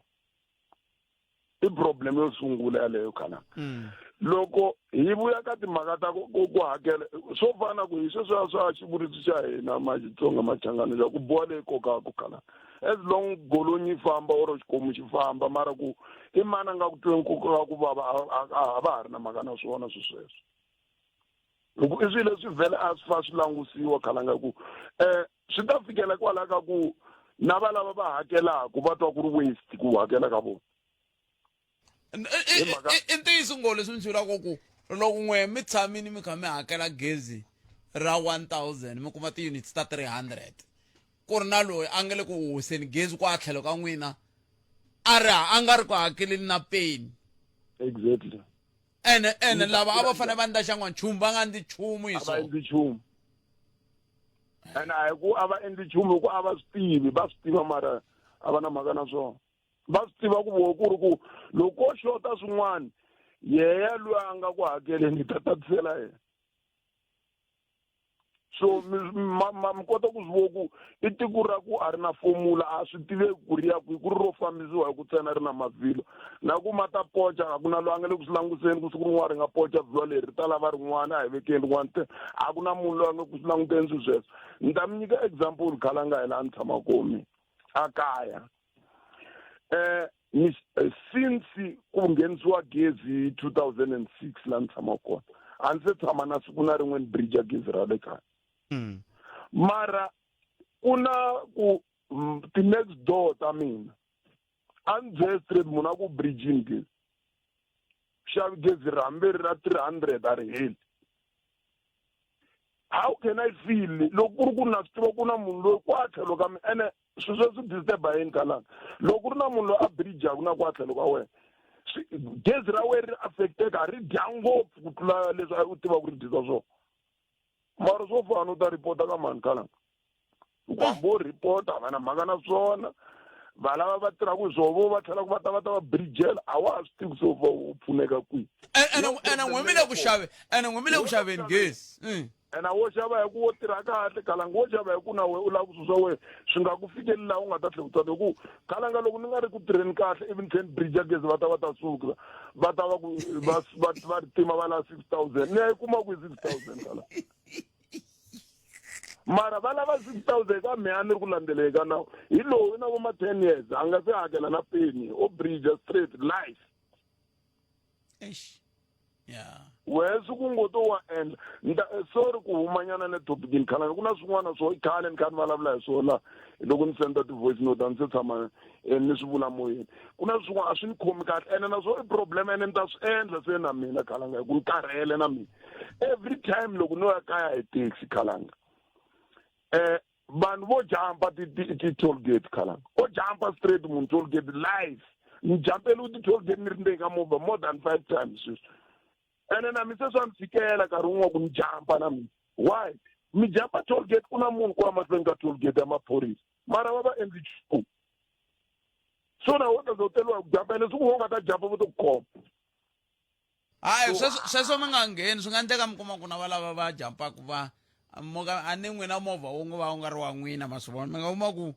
i problem yo sungula yaleyo khalanga mm. loko hi vuya ka timhaka ta ku ku hakela swo fana ku hi sweswiya swa xivuriso xa hina ma Xitsonga Machangani xa ku boha leyi kokaka khalanga as long golonyi yi famba or xikomu xi famba mara ku i mani a nga ku tweni ku ka ku vava a va ha ri na mhaka na swona swi sweswo hi ku i swilo leswi vhele a swi fa swi langusiwa khalanga ku um swi ta fikela kwala ka ku na va lava va hakelaka va twa ku ri waste ku hakela ka vona i ntiyiso ngo leswi mi swi vulaka ku loko n'we mi tshamini mi kha mi hakela gezi ra 1000 mi kuma ti-units ta 300 ku ri na loyi a nga le ku wiseni gezi kwa tlhelo ka n'wina a ri a nga ri ku hakeleni na peni exactly ene ene lava a va fanele va ndla xan'wanchumu va nga ndli nchumu hi a va endli nchumu and a hi ku a va endli nchumu hi ku a va swi tivi va swi tiva mara A va na mhaka na swona. Va swi tiva ku voho ku ri ku loko ko xota swin'wana yeya loyi a nga ku hakeleni hi ta tatisela yena. So mi kota ku swi vona ku i tiko ra ku a ri na formula, a swi tiveki ku ri ya kwihi, ku ri ro fambisiwa hi ku ntsena ri na mavhilwa na ku ma ta poca. A ku na loyi a nga le ku swi languseni ku siku rin'wana ri nga poca vhilwa leri ri ta lava rin'wana, a hi vekeni rin'wana te a ku na munhu loyi a nga ku swi languteni swilo sweswo. Ni ta mi nyika example khalanga hi laha ni tshamaka kona mina a kaya. Since ku nghenisiwa gezi hi 2006 laha ni tshamaka kona, a ndzi se tshama na siku na rin'we ni bridge ya gezi ra le kaya. Mara ku na ku ti-next door ta mina a ni byele straight, munhu a ku bridgini gezi, xavi gezi ra hambi ri ra 300 a ri heli. How can I feel loko ku ri ku na swi tiva ku na munhu loyi kwa tlhelo ka mina? Ene swilo sweswo swi disturb-a yini kalanga loko ku ri na munhu loyi a bridge-aku na kwa tlhelo ka wena, gezi ra wena ri affecteka, ri dya ngopfu ku tlula leswi a u tiva ku ri dyisa swona. Mara swo fana u ta report-a ka mani kalanga? Ku hambi wo report-a va na mhaka na swona. Va lava va tirhaka hi swoho vo va tlhela va ta va ta va bridgela, a wa ha swi tivi so va u pfuneka kwihi. Ene n'we mi le ku xave, ene n'we mi le ku xaveni gezi. Ene wo xava hi ku wo tirha kahle kalanga, wo xava hi ku na wena u lava ku swilo swa wena swi nga ku fikeleli laha u nga ta tlhela u tsana. Hi ku kalanga loko ni nga ri ku tirheni kahle ivi ni tlhela ni bridge gezi, va ta va ta suka va ta va ku va va va ri tima va lava 6000, ni ya yi kuma kwihi 6000 kalanga? Mara va lava 6000 ka mehe a ni ri ku landzeleni ka nawu. Hi lowu i na vo ma 10 years a nga se hakela na peni, o bridge straight life. Eish. Yeah. Wehe siku ngo to wa endla nda sorry ku humanyana ne topicini khalanga, ku na swin'wana swo i khale ni kha ni vulavula hi swona loko ni senda ti-voice note, a ni se tshama ni swi vula moyeni. Ku na swin'wana a swi ni khomi kahle ene naswona i problem, ene ni ta swi endla se na mina khalanga hi ku ni karhele na mina. Every time loko no ya kaya hi taxi khalanga, vanhu vo jumpa ti-toll gate khalanga, o jumpa straight munhu toll gate live. Ni jampeliwe ti-toll gate ni ri ndzeni ka movha more than 5 times sweswi, ene na mi se swa ni fikela nkarhi wun'we ku ni jampa na mina. Why mi jampa toll gate? Ku na munhu kwala mahlweni ka toll gate ya maphorisa, mara va va endli nchumu. So na wo ta za u teriwa hi ku jampa, ene siku u nga ta jampa vo to ku khoma. Hayi, sweswo mi nga ngheni, swi nga endleka mi kuma ku na va lava va jampaka va moka a ni n'wina movha wu nga va wu nga ri wa n'wina, ma swi vona, mi nga kuma ku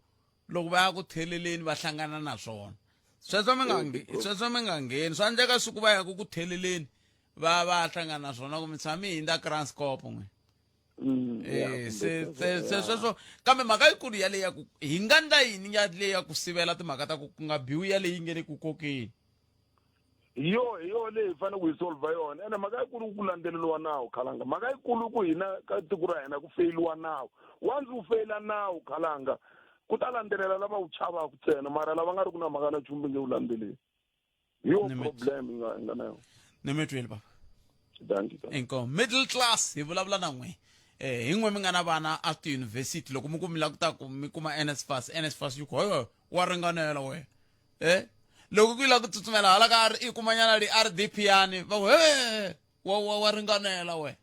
loko va ya ku theleleni va hlangana na swona. Sweswo mi nga sweswo mi nga ngheni, swa endleka siku va ya ku theleleni va va hlangana na swona ku mi tshami hindza Kranskop n'we. Se sweswo, kambe mhaka yikulu yaleyi ya ku hi nga ndla yini ya leyi ya ku sivela timhaka ta ku ku nga biwi ya leyi nge le ku kokeni? Hi yo hi yo leyi hi fanele ku yi solva yona. Ene mhaka yikulu ku landzeleriwa nawu khalanga, mhaka yikulu ku hina ka tiko ra hina ku feyiliwa nawu. Once u feyila nawu khalanga, ku ta landzelela lava wu chavaka ntsena, mara lava nga ri ku na mhaka na nchumu nge wu landzeleli. Hi yo problem hi nga na yona. Ni mi twile baba. Thank you, thank you. Inkomu. Middle class hi vulavula na n'we. Hi n'we mi nga na vana a tiyunivhesiti, loko mi ku mi lava ku ta ku mi kuma NSFAS, NSFAS yi ku hoyo wa ringanela wena. Loko ku lava ku tsutsumela hala ka i kumanyana le RDP yani, va ku he wa wa wa ringanela wena.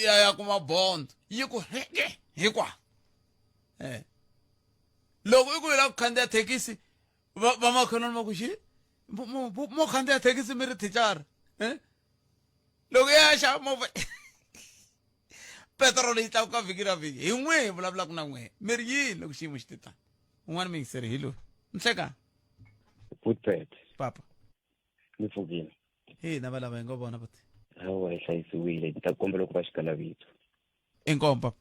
Ya ya kuma bond yi ku he hikwa. Loko i ku lava ku khandziya thekisi va makhelwani va ku xi mo khandziya thekisi mi ri thicara. Loko ya xava movha petrol yi tlakuka vhiki na vhiki. Hi n'we hi vulavulaka na n'we mi ri yini loko xiyimo xi ti tani? Un'wana mi yingiseri hi loyi nhlekani. Putpet. Papa. Mi pfukile? Hi na valava hi ngo vona buti. Hawa, hi hlayisiwile. Ni ta kombela ku va xikalavito. Inkomu papa.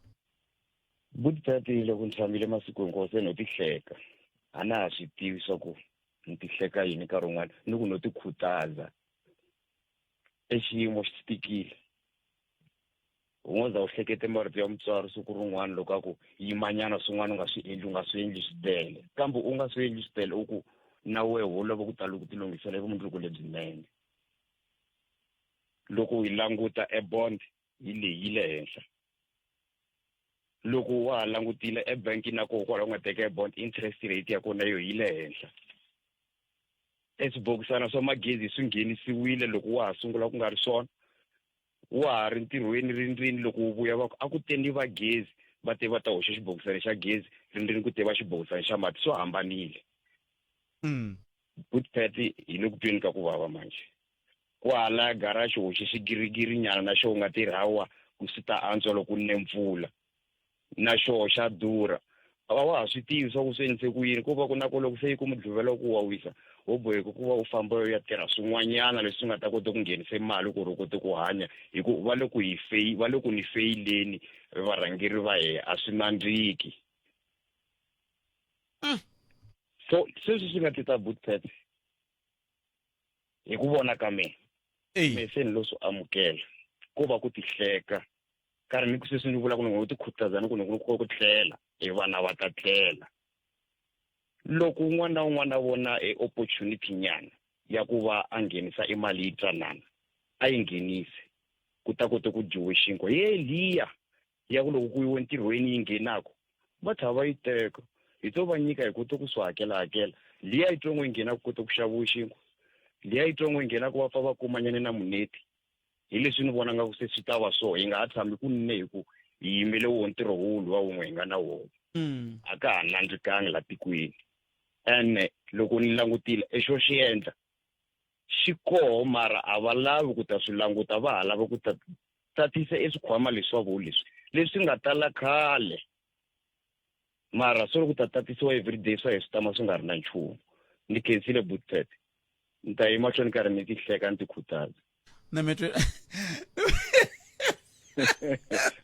Butpet, loko ni tshamile masiku hinkwawo se no ti hleka. A na ha swi tivi swa ku ni ti hleka yini nkarhi wun'wana, ni ku no ti khutaza. E xiyimo xi tikile. U ngo za u hlekete marito ya mutswari siku rin'wana loko a ku yimanyana swin'wana u nga swi endli, u nga swi endli swi tele, kambe u nga swi endli swi tele u ku na wehe wo lava ku tala ku tilunghisela hi vumundzuku lebyinene. Loko hi languta e bond hi leyi yi le henhla, loko wa ha langutile ebanki na koho kwalaho u nga teka e bond, interest rate ya kona yo yi le henhla. E swibokisana swa magezi swi nghenisiwile loko wa ha sungula ku nga ri swona, wa ha ri ntirhweni rindzini, loko wu vuya va ku a ku tendi va gezi, Va te va ta hoxa xibokisana xa gezi, rindzeni ku te va xibokisana xa mati, swo hambanile. Bootpad hi le ku tweni ka ku vava manje. Kwala garage hoxe xigirigiri nyana na xo nga tirhi hawa ku swi ta antswa loko ku ne mpfula. Na xoho xa durha. A wa ha swi tivi swa ku swi endlise ku yini, ko va ku na ku loko se yi ku mudluvela ku wa wisa, ho boheka ku va u famba u ya tirha swin'wanyana leswi nga ta kota ku nghenisa mali ku ri u kote ku hanya, hi ku va le ku hi va le ku ni feyileni varhangeri va hehe, a swi nandziki. So sweswi swi nga tita bootpad hi ku vona ka mina, me se ni lo swi amukela, ko va ku tihleka karhi ni ku sweswi ni vula ku ni ngo tikhutaza ni ku ni ku ku tlela e vana va ta tlela. Loko un'wana na un'wana a vona e opportunity nyana ya ku va a nghenisa e mali yi tsanana, a yi nghenise ku ta kota ku dyiwe xinkwa. Ye liya ya ku loko ku yiwe ntirhweni yi nghenako va tlhela va yi teka, hi to va nyika hi kote ku swi hakela hakela. Liya yitsongo yi nghenaka ku kota ku xaviwa xinkwa, liya yitsongo yi nghenaka va pfa va kumanyana na muneti. Hi leswi ni vona nga ku se swi ta va so, hi nga ha tshami ku nne hi ku hi yimele wo ntirho wo luwa wun'we hi nga na wona. A ka ha nandzikangi la tikweni. Ene loko ni langutile e xo xi endla xi koho, mara a va lavi ku ta swi languta, va ha lava ku ta tatisa e swikhwama leswi swa vo leswi leswi nga tala khale, mara swo ku ta tatisiwa everyday swa hi swi tama swi nga ri na nchumu. Ni khensile Bootpad, ni ta yi mahlweni karhi ni ti hleka ni ti khutaza. Na mi twe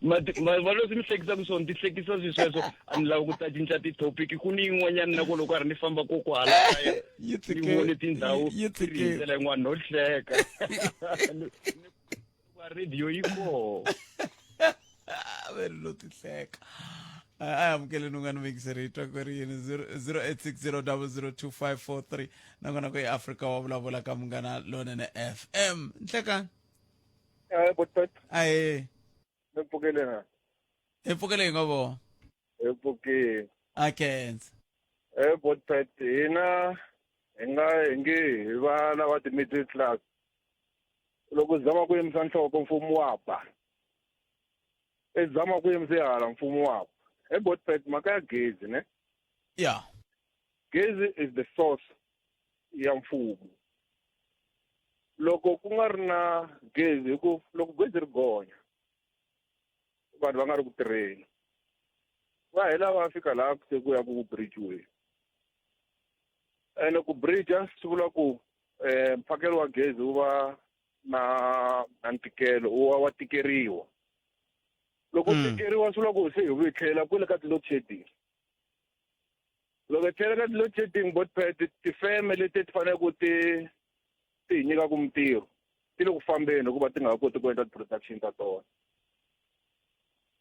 Ma leswi ni hlekisaka swona, ti hlekisa swi sweswo, a ni lava ku ta cinca ti-topic. Ku ni yin'wanyana na ku loko karhi ni famba ko kwala kaya, Yi ni tshike- vone tindhawu yi ti ri hi tshike. ndlela yin'wana no hleka. Wa radio yi koho. Veri lo ti hleka. A amukeleni un'wana muyingiseri, hi twa ku ri yini. 0860002543 nakona ku i Afrika wa vulavula ka Munghana Lonene FM. Nhlekani. Botet. Ahe. Ni pfukile na. Hi pfukile hi nga vo. Hi pfukile. A khensa. Botet, hina hi nga hi nge hi va lava ti-middle class. Loko u zama ku yimisa nhloko mfumo wa ba. I zama ku yimisa hala mfumo wa ba. Botet, mhaka ya gezi ne? Gezi is the source ya mfumo. Loko ku nga ri na gezi, hi ku loko gezi ri gonya vanhu va nga ri ku tirheni, va hela va fika laha se ku ya ku bridge-weni. Ene ku bridge swi vula ku mphakelo wa gezi wu va na ntikelo, wu va wa tikeriwa. Loko tikeriwa swi vula ku se hi vuyi tlhela kwele ka ti-load shedding. Loko hi tlhela ka ti-load shedding, Botpet, tifeme leti ti faneleke ku ti hi nyikaka mintirho ti le ku fambeni hikuva ti nga ha koti ku endla ti-production ta tona.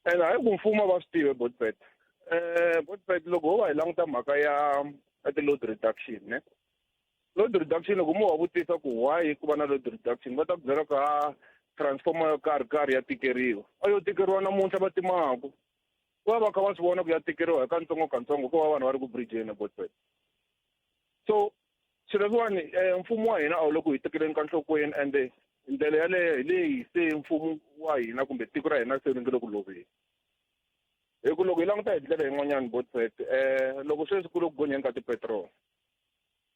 And hayi ku mfumo va swi tivi, Botpet. Botpet, loko ho va hi languta mhaka ya ti-load reduction ne, load reduction loko mo va vutisa ku why ku va na load reduction, va ta ku byela ku ha transformer yo karhi karhi ya tikeriwa. A yo tikeriwa namuntlha va timaku, va va kha va swi vona ku ya tikeriwa hi katsongo katsongo, ku va vanhu va ri ku bridgeni, Botpet. So swilo leswiwani mfumo wa hina a wu le ku hi tekeleni ka nhlokweni, ende ndlela yaleyo hi leyi se mfumo wa hina kumbe tiko ra hina se ri nge le ku loveni. Hi ku loko hi languta hi ndlela yin'wanyana, Botpet, loko sweswi ku le ku gonyeni ka tipetiroli,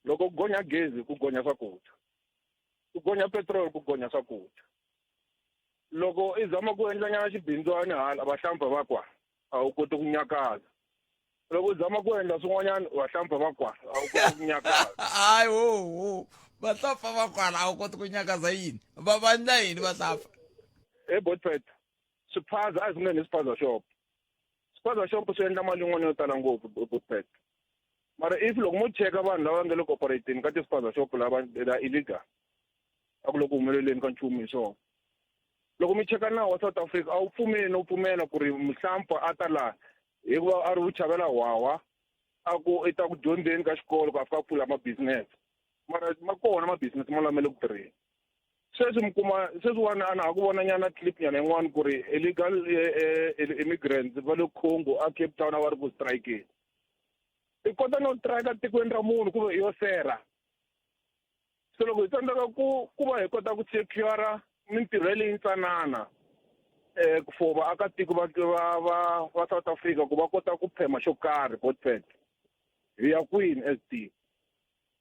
loko ku gonya gezi ku gonya swakudya, ku gonya petiroli ku gonya swakudya. Loko i zama ku endla nyana xibindzwani hala, vahlampfa va kwa a wu koti ku nyakaza. Loko u zama ku endla swin'wanyana, vahlampfa va kwa a wu koti ku nyakaza. Hayi ho ho, vahlampfa va kwala a wu koti ku nyakaza yini? Va endla yini vahlampfa? Botpet, swiphaza a hi swi ngheni swiphaza shop. Swiphaza shop swi endla mali yin'wana yo tala ngopfu, Botpet. Mara if loko mo cheka vanhu lava nga le ku operating ka ti-spaza shop lava la illegal, a ku le ku humeleleni ka nchumu hi swona. Loko mi cheka nawu wa South Africa, a wu pfumeli no pfumela ku ri muhlampfa a ta laha hikuva a ri wu chavela hwahwa, a ku i ta ku dyondzeni ka xikolo ku a fika a pfula ma-business. Mara ma kona ma-business ma lama le ku tirheni. Sweswi mi kuma sweswiwani a na ha ku vona nyana clip nyana yin'wana ku ri illegal immigrants va le Congo a Cape Town a va ri ku strikeni. I kota no strike tikweni ra munhu ku ve yo sera. So loko hi tsandzeka ku va hi kota ku secure mintirho yaleyi ntsanana, For vaakatiko va va va va South Africa ku va kota ku phema xo karhi botpet hi ya kwini as tiko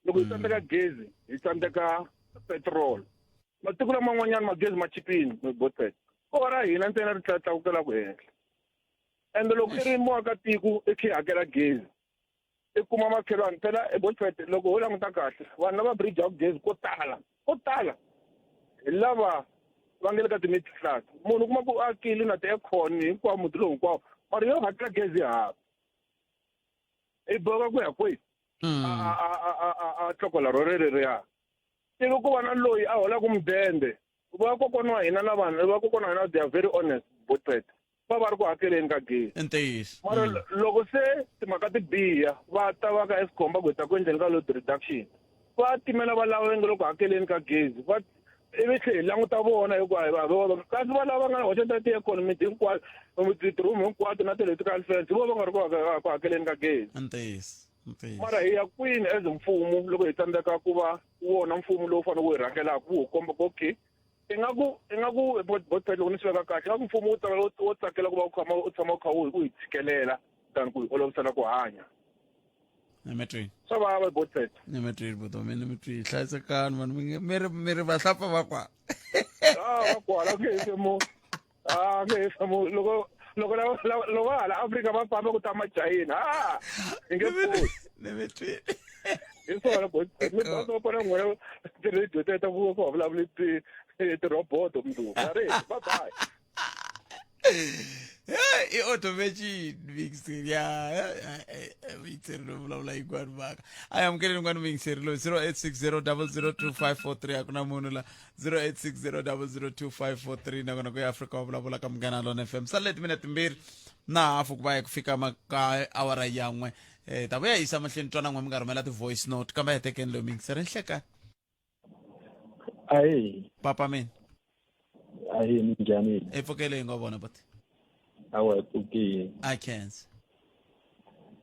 loko hi tsandzeka gezi hi tsandzeka petrol matiko laman'wanyana magezi ma chipini botpet ko va ra hina ntsena ri tlakukelaku henhla ende loko i ri muakatiko i khe i hakela gezi i kuma makhelwani phela ebotfet loko ho languta kahle vanhu lava bridgeaku gezi ko tala ko tala hi lava va nga le ka ti-middle class munhu u kuma ku akile na ti-aircon hinkwawo muti lowu hinkwawo mara yo hakela gezi hava i boka ku ya kwihi a tlokola ro rereriya ivi ku va na loyi a holaka mudende vakokwana wa hina na vanhu vakokwana wa hina they are very honest botpet va va ri ku hakeleni ka gezi ntiyiso mara loko se timhaka ti biha va ta va ka Eskom va ku hi ta ku endleni ka load reduction va timela va lava va nge le ku hakeleni ka gezi va ivi tlhe hi languta vona hikuva hi va kasi va lava nga hoxa ta ti-aircon miti hinkwayo ti-room hinkwato na ti-electrical fans hi vona va nga ri ku hakeleni ka gezi ntiyiso ntiyiso mara hi ya kwini as mfumo loko hi tsandzeka ku va wona mfumo lowu fanele wu hi rhangelaka wu hi komba ku okay ingaku ingaku botpet loko ni swi veka kahle ingaku mfumo wu tsakela wo tsakela ku va u khama u tshama u kha wu hi tshikelela than ku hi olovisela ku hanya ni swa vava botpet ni mi twini vutomi ni mi twi hlayisekani vanhu mi nge mi ri mi ri vahlapfa va kwa ah va kwala ku hefemu ah ku hefemu loko loko loko hala Afrika va famba ku ta machayina ah hi nge pfuki ni mi twini hi swona botpet mi ta va pona n'wina ti-radio teto ku ku vulavuli ti ti-roboto mundzuku a ri bye bye i automation mixer ya mixer loyi vulavula yin'wani mhaka a yi amukeleni n'wani mixer loyi 0860002543 a ku na munhu la 0860002543 nakona ku ya afrika wa vulavula ka munghana lona fm sale timinete timbirhi na hafu ku va hi ku fika maka awara yan'we um ta vuya yisa mahlweni twana n'we mi nga rhumela ti-voice note kambe hi tekeni loyi mixer nhlekani ayi papa mina ayi minjhani i pfukele hi nga vona buti awa hi pfukile i can't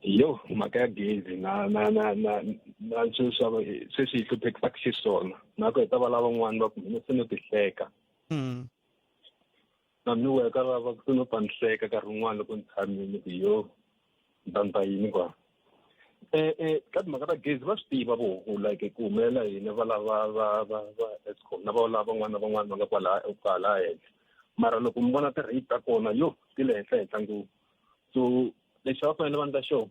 yo mhaka ya gezi na na na na na swilo swa sweswi hi hluphekisaka xiswona na ku heta va lavan'wana va ku mina se no ti hleka na mi weka lava se no pfa ni hleka nkarhi wun'wana loko ni tshamile ku yo ni ta ni ta yini kwa ka timhaka ta gezi va swi tiva vo ku like ku humelela yini va lava va va va Eskom na va lava van'wana na van'wana va nga kwala kwala henhla mara loko mi vona ti-rate ta kona yo ti le henhla henhla ngopfu so lexi va fanele va endla xona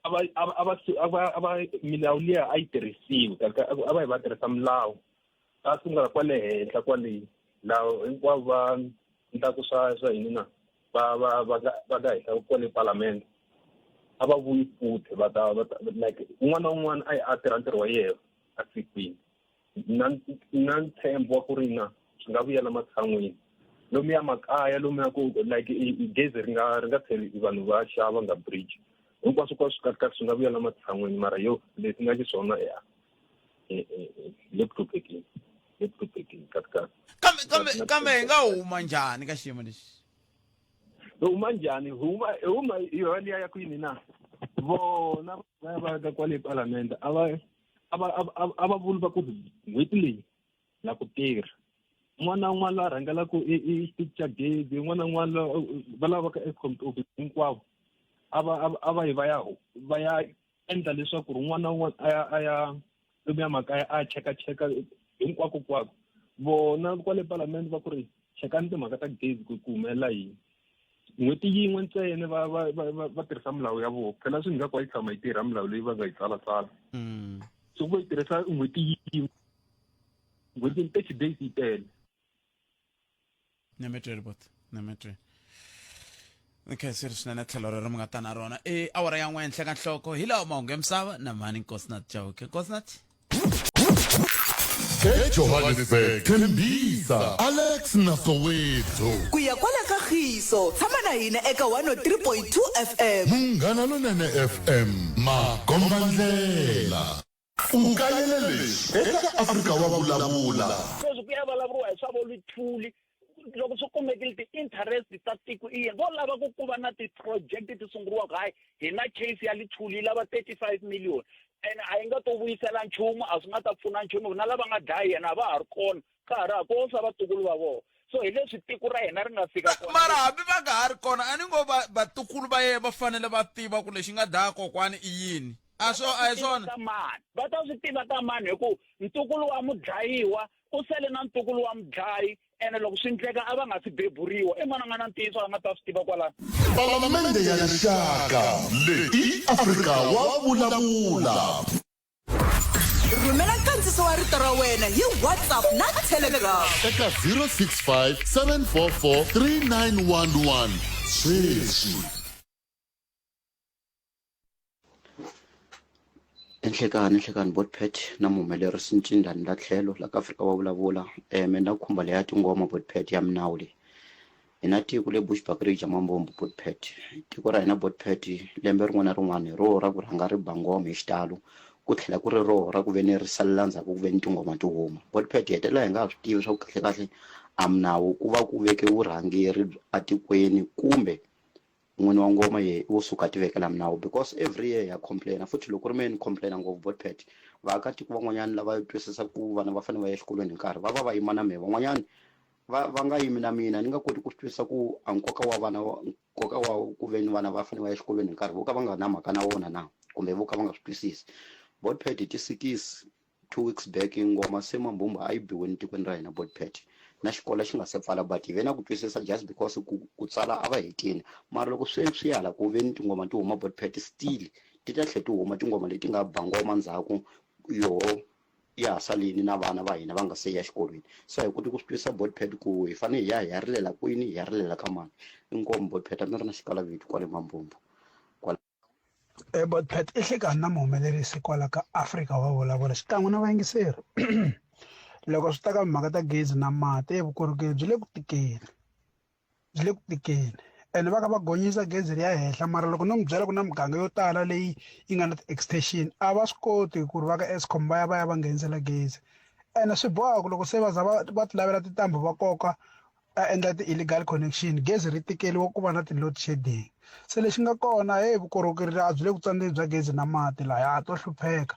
a va a va a va a va a va milawu liya a yi tirhisiwi a va yi va tirhisa milawu a sungula kwale henhla kwale laha hinkwavo va endlaku swa swa yini na va va va ka va ka henhla kwale palamende a va vuyi futhi va ta va ta like un'wana na un'wana a yi a tirha ntirho wa yena a sikwini na na ntshembo wa ku ri na swi nga vuyela matshan'wini lomuya makaya lomuya ku like gezi ri nga ri nga tlheli vanhu va xava nga bridge hinkwaswo kwaswo kahle kahle swi nga vuyela matshan'wini mara yo leswi nga xiswona ya le ku hluphekeni le ku hluphekeni kahle kahle kambe kambe kambe hi nga huma njhani ka xiyimo lexi hi huma njhani huma huma yona liya ya ku yini na vona va va ka kwale palamende a va a va a va vuli va ku n'hweti leyi la ku tirha un'wana na un'wana la rhangelaka i i xitichi xa gezi un'wana na un'wana va lavaka Eskom office hinkwavo a va a va yi va ya va ya endla leswaku ri un'wana na un'wana a ya a ya lomuya makaya a chekacheka hinkwako kwako vona kwale palamende va ku ri chekani timhaka ta gezi ku ku humelela yini n'hweti yin'we ntsena va va va va tirhisa milawu ya vona phela swi nga ku a yi tshama yi tirha milawu leyi va nga yi tsalatsala so vo yi tirhisa n'hweti yin'we n'hweti 30 days yi tele Nemetweli bot nemetweli okay se ri swinene tlhelo rero mi nga ta na rona i awara ya n'we henhla ka nhloko hi lawa mahungu ya misava na mhani nkosinathi chauke nkosinathi ejohannesburg tembisa alex na soweto ku ya kwala ka khiso tshama na hina eka 103.2 fm munghana lonene fm makombandlela U kayele leswi eka Afrika wa Vulavula. Sweswi ku ya vulavuriwa hi swa vo Luthuli loko swi kumekile ti-interest ta tiko i yini vo lava ku ku va na ti-project ti sunguriwaka hayi hi na case ya Luthuli yi lava 35 million ene a yi nga to vuyisela nchumu a swi nga ta pfuna nchumu na lava nga dlaya yena a va ha ri kona ka ha ri ha ko sa vatukulu va vona So hi leswi tiko ra hina ri nga fika kona. Mara hambi va nga ha ri kona, a ni ngo va vatukulu va yena va fanele va tiva ku lexi nga dlaya kokwani i yini. A swo a hi swona? Ta mani? Va ta swi tiva ta mani hi ku ntukulu wa mudlayiwa u sele na ntukulu wa mudlayi ene loko swi ndleka a va nga si beburiwa. I mani a nga na ntiyiso a nga ta swi tiva kwalano? Palamende ya Rixaka leyi i Afrika wa vulavula. Rhumela nkandziso wa rito ra wena hi WhatsApp na Telegram. Eka 065 744 3911 sweswi. Enhlekani enhlekani botpet na muhumelerisi ncindani la tlhelo la ka Afrika wa vulavula um me na khumba leya tingoma botpet ya minawu leyi Hi na tiko le Bushbuckridge Mambombo Botpet. Tiko ra hina Botpet lembe rin'wana na rin'wana hi roho ra ku rhanga ri ba nghoma hi xitalo ku tlhela ku ri roho ra ku ve ni ri salela ndzhaku ku ve ni tinghoma ti huma. Botpet hi hetelela hi nga ha swi tivi swa ku kahlekahle a minawu ku va ku veke vurhangeri etikweni kumbe n'wini wa ngoma yehe wo suka a ti vekela minawu because every year ya complain futhi loko ku ri mehe ni complain ngopfu Botpet vaakatiko van'wanyana lava twisisaka ku vana va fanele va ya exikolweni hi nkarhi va va va yima na mehe van'wanyana va va nga yimi na mina ni nga koti ku swi twisisa ku a nkoka wa vana nkoka wa ku ve ni vana va fanele va ya exikolweni hi nkarhi vo ka va nga na mhaka na wona na kumbe vo ka va nga swi twisisi botpad hi ti-six 2 weeks back ngoma se mambumba a yi biweni tikweni ra hina botpad na xikolo xi nga se pfala but hi ve na ku twisisa just because ku tsala a va hetini mara loko swe swi ya hala ku ve ni tingoma ti huma botpad still ti ta tlhela ti huma tingoma leti nga ba ngoma ndzhaku yoho ya ha salini na vana va hina va nga se ya xikolweni se a hi koti ku swi twisisa botpad ku hi fanele hi ya hi ya rilela kwini hi ya rilela ka mani inkomu botpad a mi ri na xikalavito kwale mambombo kwala. E botpad i hlekani na muhumelerisi kwala ka Afrika wa vulavula xikan'we na vayingiseri loko swi ta ka mhaka ta gezi na mati e vukorhokeri byi le ku tikeni byi le ku tikeni ene va kha va gonyisa gezi ri ya henhla mara loko no mi byela ku na miganga yo tala leyi yi nga na ti-extension a va swi koti ku ri va ka Eskom va ya va ya va nghenisela gezi ene swi boha ku loko se va za va va ti lavela tintambu va koka va endla ti-illegal connection gezi ri tikeliwa ku va na ti-load shedding se lexi nga kona heyi vukorhokeri a byi le ku tsandzeni bya gezi na mati laya to hlupheka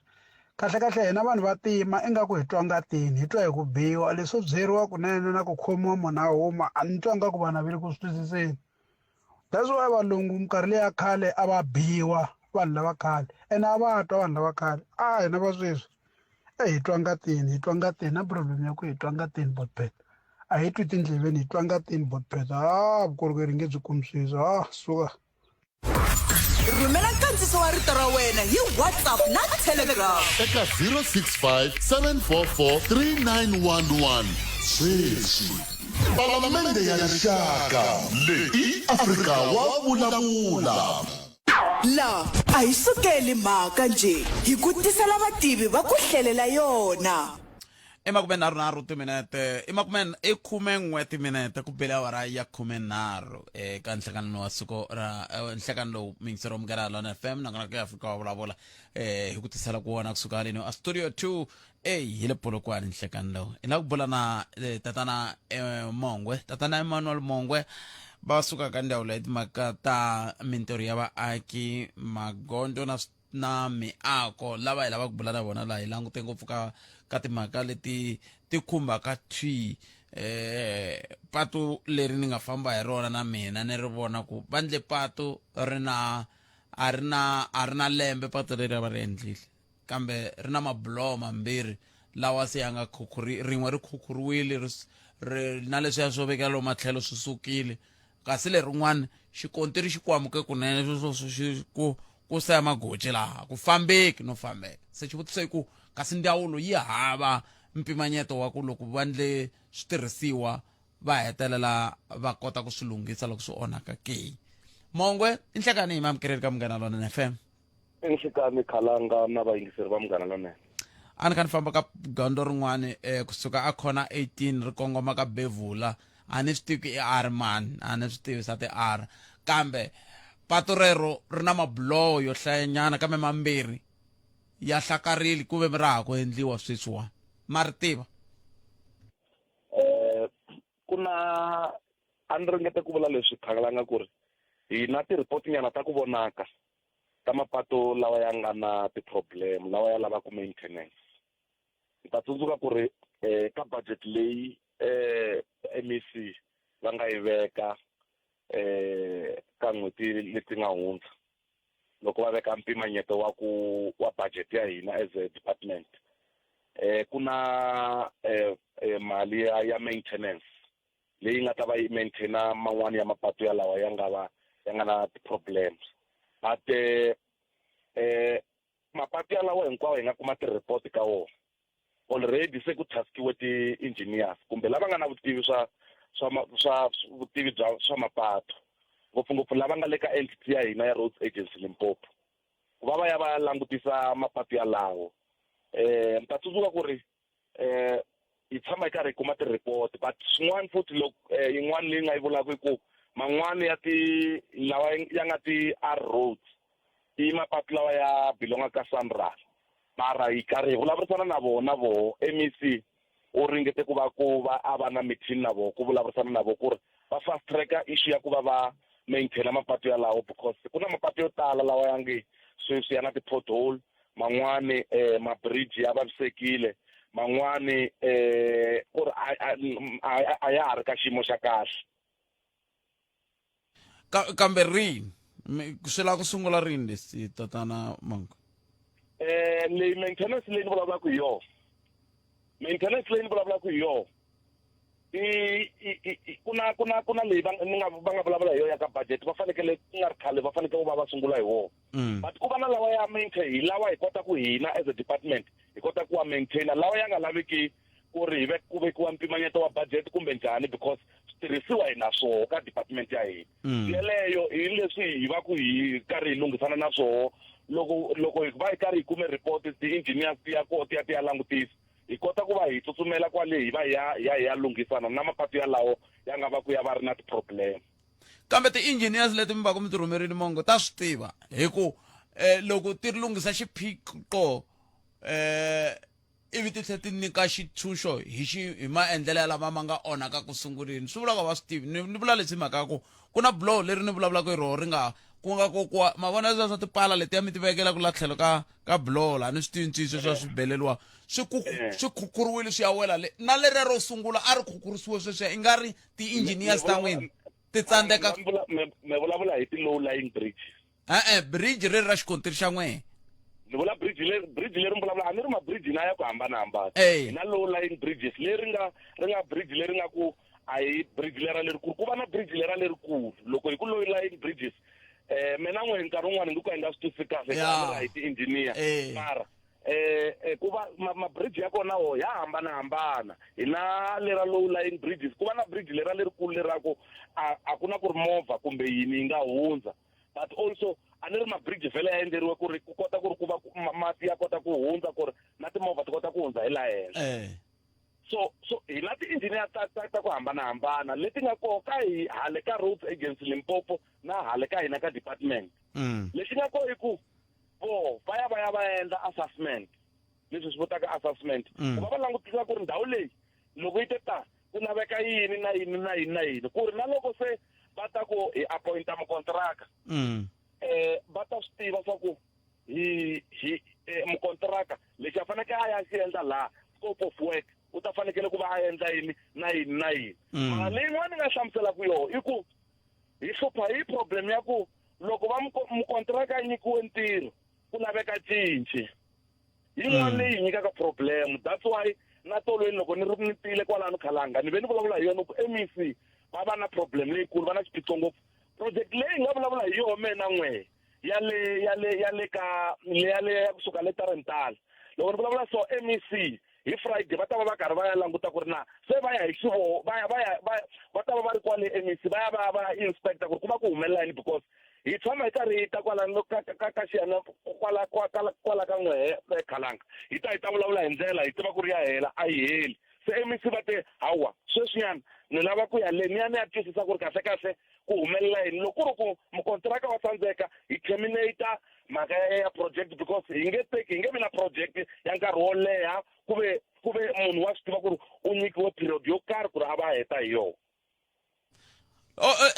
Kahlekahle hina vanhu va tima ingaku hi twa ngatini, hi twa hi ku biwa. Leswo byeriwa kunene na ku khomiwa munhu a huma a ni twa ingaku vanhu a va le ku swi twisiseni. That's why valungu minkarhi leya khale a va biwa vanhu lava khale ene a va twa vanhu lava khale. A hina va sweswi e hi twa ngatini, hi twa ngatini na problem ya ku hi twa ngatini botpet a hi twi tindleveni hi twa ngatini botpet ha vukorhokeri hi nge byi kumi sweswi ha suka. Rhumela nkandziso wa rito ra wena hi WhatsApp na Telegram. Eka 065 744 3911 sweswi. Palamende ya Rixaka leyi i Afrika wa vulavula. La a hi sukeli mhaka njhe hi ku tisela vativi va ku hlelela yona. I makumenharhunharhu timinete i makume i khumen'we timinete ku bele awara ya khumenharhu eka nhlangano wa siku ra eh, nhlekano lowu miyingiseri wa Munghana Lonene FM nakona ku ya Afrika wa vulavula eh hi ku tisela ku wona kusuka haleni a studio 2 a hi le Polokwane nhlekano lowu hi lava ku bula na eh, tatana eh, Mongwe tatana Emmanuel Mongwe va suka ka ndzawulo ya timhaka ta mintirho ya vaaki magondzo na na miako lava hi lavaka ku bula na vona laha hi langute ngopfu ka timhaka leti ti khumbaka thwi eh patu leri ni nga famba hi rona na mina ni ri vona ku va ndle patu ri na a ri na a ri na lembe patu leri va ri endlile kambe ri na mabuloho mambirhi lawa se ya nga khukhuri rin'we ri khukhuriwile ri na leswiya swo vekela lomu matlhelo swi sukile kasi lerin'wana xikontiri xi kwamuke kunene sweswo xi ku ku saya magoji laha ku fambeki no fambeka se xivutiso i ku kasi ndzawulo yi hava mpimanyeto wa ku loko va ndle switirhisiwa va hetelela va kota ku swi lunghisa loko swi onhaka ke mongwe i nhlekani hi mamukeleli ka Munghana Lonene FM. Enhlekani Khalanga na vayingiseri va Munghana Lonene. A ni kha ni famba ka gondzo rin'wani um kusuka a khona 18 ri kongoma ka Bevula a ni swi tivi ku i R mani a ni swi tivi swa ti-R kambe patu rero ri na mabuloho yo hlayanyana kambe mambirhi ya hlakarile ku ve ra ha ku endliwa sweswiwani ma ri tiva. Eh ku na a ni ringete ku vula leswi Khalanga ku ri hi na ti-report nyana ta ku vonaka ta mapato lawa ya nga na ti-problem lawa ya lavaka maintenance. Ni ta tsundzuka ku ri eh, ka budget leyi eh, MEC va nga yi veka eh ka n'hweti leti nga hundza loko va veka mpimanyeto wa ku wa budget ya hina as a department eh ku na eh, eh mali ya, ya maintenance leyi nga ta va yi maintaina man'wani ya mapatu ya lawa ya nga va ya nga na ti-problems but eh, eh mapatu yalawo hinkwawo hi nga kuma ti-report ka wona already se ku taskiwe ti-engineers kumbe lava nga na vutivi swa swa swa vutivi bya swa mapatu ngopfungopfu lava nga le ka entity ya hina ya roads agency limpopo ku va va ya va langutisa mapatu yalawo um mi ta tsundzuka ku ri um hi tshama hi karhi hi kuma ti-report but swin'wana futhi loko eh, yin'wana leyi nga yi vulaka i ku man'wana ya ti lawa ya nga ti-r roads i mapatu lawa ya belonga ka sanral mara hi karhi hi vulavurisana na vona voho mec u ringete ku va ku va a va na meeting na voho ku vulavurisana na voho ku ri va fast tracker issue ya ku va va maintaina mapatu yalawo because ku na mapatu yo tala lawa ya nge sweswi ya na ti-pothole man'wani eh ma-bridge ya vavisekile man'wani eh ku ri a ya ha ri ka xiyimo xa kahle kambe rini swi lava ku sungula rini leswi tatana mango eh leyi maintenance leyi ni vulavulaka hi yona maintenance leyi ni vulavulaka hi yona i ku na ku na ku na leyi va nga va nga vulavula hi yona ya ka budget va fanekele ku nga ri khale va fanekele ku va va sungula hi wona mm. but ku va na lawa ya maintain hi lawa hi kota ku hina as a department hi kota ku wa maintaina lawa ya nga laveki ku ri hi ve ku vekiwa mpimanyeto wa budget kumbe njhani because switirhisiwa hi na swoho ka department ya hina mm. yeleyo hi leswi hi va ku hi karhi hi lunghisana na swoho loko loko hi va hi karhi hi kume report ti-engineers ti ya koho ti ya ti ya langutisa hi kota ku va hi tsutsumela kwale hi va hi ya hi ya hi ya lunghisana na mapatu yalawo ya nga va ku ya va ri na ti-problem kambe ti-engineers leti mi va ku mi ti rhumerile mongo ta swi tiva hi ku um loko ti lunghisa xiphiqo um ivi ti tlhela ti nyika xitshunxo hi xi hi maendlelo ya lama ma nga onhaka ku sunguleni swi vula ku va swi tivi ni ni vula leswi hi mhaka ya ku ku na blow leri ni vulavulaka hi roho ri nga ku nga ku ku ma vona leswiya swa tipala letiya mi ti vekela ku la tlhelo ka ka blow laha ni swi tivi ntswiso swa swi beleliwa swi ku swi khukhuriwile swi ya wela le na leriya ro sungula a ri khukhurisiwe sweswiya i nga ri ti-engineers ta n'wina ti tsandzeka mi vulavula hi ti-low lying bridge e-e bridge ri ri ra xikontiri xa n'wehe ni vula bridge leri bridge leri mi vulavula a ni ri ma-bridge na ya ku hambanahambana Ey. hi na low lying bridges leri nga ri nga bridge leri nga ku a hi bridge lera lerikulu ku va na bridge lera lerikulu loko hi ku low lying bridges eh mina n'we nkarhi wun'wana hi ku ka hi nga swi twisisi kahle Ya. ka hi ti-engineer Eh. mara eh eh, ku va ma-bridge ya kona wo ya hambanahambana hi na lera low lying bridges ku va na bridge lera lerikulu leraku a a ku na ku ri movha kumbe yini yi nga hundza but also a ni ri ma-bridge vhele ya endleriwe ku ri ku kota ku ri ku va mati ya kota ku hundza ku ri na timovha ti kota ku hundza hi laha henhla eh. so so hi na ti-engineer ta ta ta ku hambanahambana leti nga koho ka hi hale ka roads agency limpopo na hale ka hina ka department mm. lexi nga koho i ku vo va ya va ya va endla assessment leswi swi vutaka assessment mm. ku va va langutisa ku ri ndhawu leyi loko yi te ta ku laveka yini na yini na yini na yini ku ri na loko se va ta ku hi appointa mukontraka mm. eh va ta swi tiva swa ku hi hi eh, mukontraka lexi a fanekele a ya xi endla laha scope of work u ta fanekele ku va a endla yini na yini na yini mm. mara leyi n'wana ni nga hlamuselaka yoho i ku hi hlupha hi problem ya ku loko va mukontraka a nyikiwe ntirho ku laveka cinci yin'wana mm. leyi nyikaka problem that's why na tolweni loko ni ri ni tile kwalano khalanga ni ve ni vulavula hi yona ku mec va va na problem leyikulu va na xiphiqo ngopfu project leyi nga vulavula hi yona mina n'we ya le ya le ya le ka ya le ya kusuka le tarentala loko ni vulavula so mec hi friday va ta va va karhi va ya languta ku ri na se va ya hi xivoho va ya va ya va va ta va va ri kwale mec va ya va ya va ya inspector ku ri ku va ku humelela yini because hi tshama hi karhi hi ta kwalano ka ka ka xiyana kwala kwala kwala ka n'wehe ekhalanga hi ta hi ta vulavula hi ndlela hi tiva ku ri ya hela a yi heli se mec va te hawa sweswinyana ni lava ku ya le ni ya ni ya twisisa ku ri kahle kahle ku humelela yini loko ku ri ku mukontiraka wa tsandzeka hi terminate mhaka ya ya project because hi nge teki hi nge vi na project ya nkarhi wo leha ku ve ku ve munhu wa swi tiva ku ri u nyikiwe period yo karhi ku ri a va a heta hi yona oh, eh.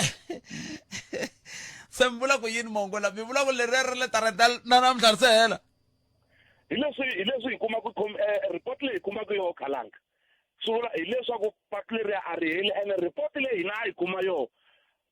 se mi vula ku yini mongo la mi vula ku leriya ri le tarenta na namuntlha ri se hela hi leswi hi leswi hi kumaka eh, report leyi hi kumaka yoho khalanga Swi vula hileswaku patu leriya a ri heli ene report leyi hina a yi kuma yoho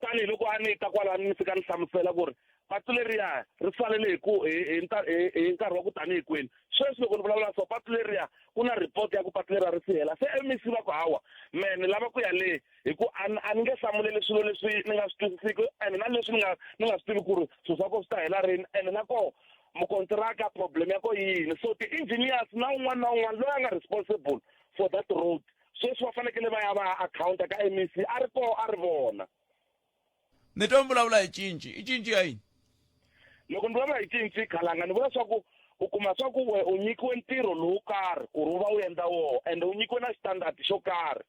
tanihiloko a ni ta kwalano ni fika ni hlamusela ku ri patu leriya ri salele hi ku hi hi hi hi nkarhi wa ku tanihi kwini. Sweswi loko ni vulavula so patu leriya ku na report ya ku patu leriya ri si hela se MEC va ku hawa mehe ni lava ku ya le hi ku a ni a ni nge hlamuleli swilo leswi ni nga swi twisisiki ene na leswi ni nga ni nga swi tivi ku ri swilo swa kona swi ta hela rini ene na koho mukontiraka problem ya ko yini so ti-engineers na un'wana na un'wana loyi a nga responsible for that road sweswi va fanekele va ya va ya accounta ka MEC a ri koho a ri vona. Ni twa mi vulavula hi cinci i cinci ya yini? Loko ni vulavula hi cinci khalanga ni vula swa ku u kuma swa ku we u nyikiwe ntirho lowu karhi ku ri u va u endla woho ende u nyikiwe na xitandadi xo karhi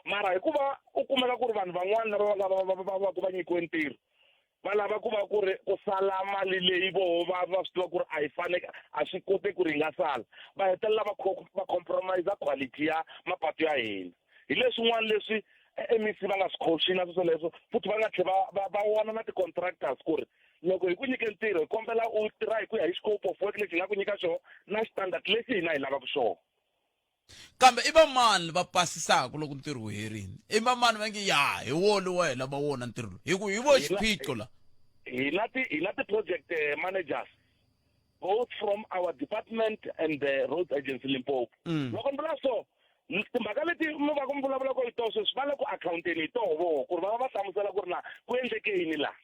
mara hikuva u kumeka ku ri vanhu van'wana lava va nga va va va va ku va nyikiwe ntirho va lava ku va ku ri ku sala mali leyi voho va va swi tiva ku ri a yi faneke a swi koteki ku ri yi nga sala va hetelela va va compromise quality ya mapatu ya hina hi leswin'wana leswi MEC va nga swi caution sweswo leswo futhi va nga tlhela va va vona na ti-contractors ku ri loko hi ku nyike ntirho hi kombela u tirha hi ku ya hi scope of work lexi hi nga ku nyika xona na standard lexi hina hi lavaka xona. Kambe i vamani va pasisaka loko ntirho wu herile? I vamani va nge ya hi wo lowa hi lava wona ntirho lowu? Hi ku hi vo xiphiqo la. Hi na ti hi na ti-project managers both from our department and the roads agency Limpopo. Loko ni vula so timhaka leti mi va ku mi vulavulaka hi toho sweswi va le ku akhawunteni hi toho voho ku ri va va va hlamusela ku ri na ku endleke yini laha.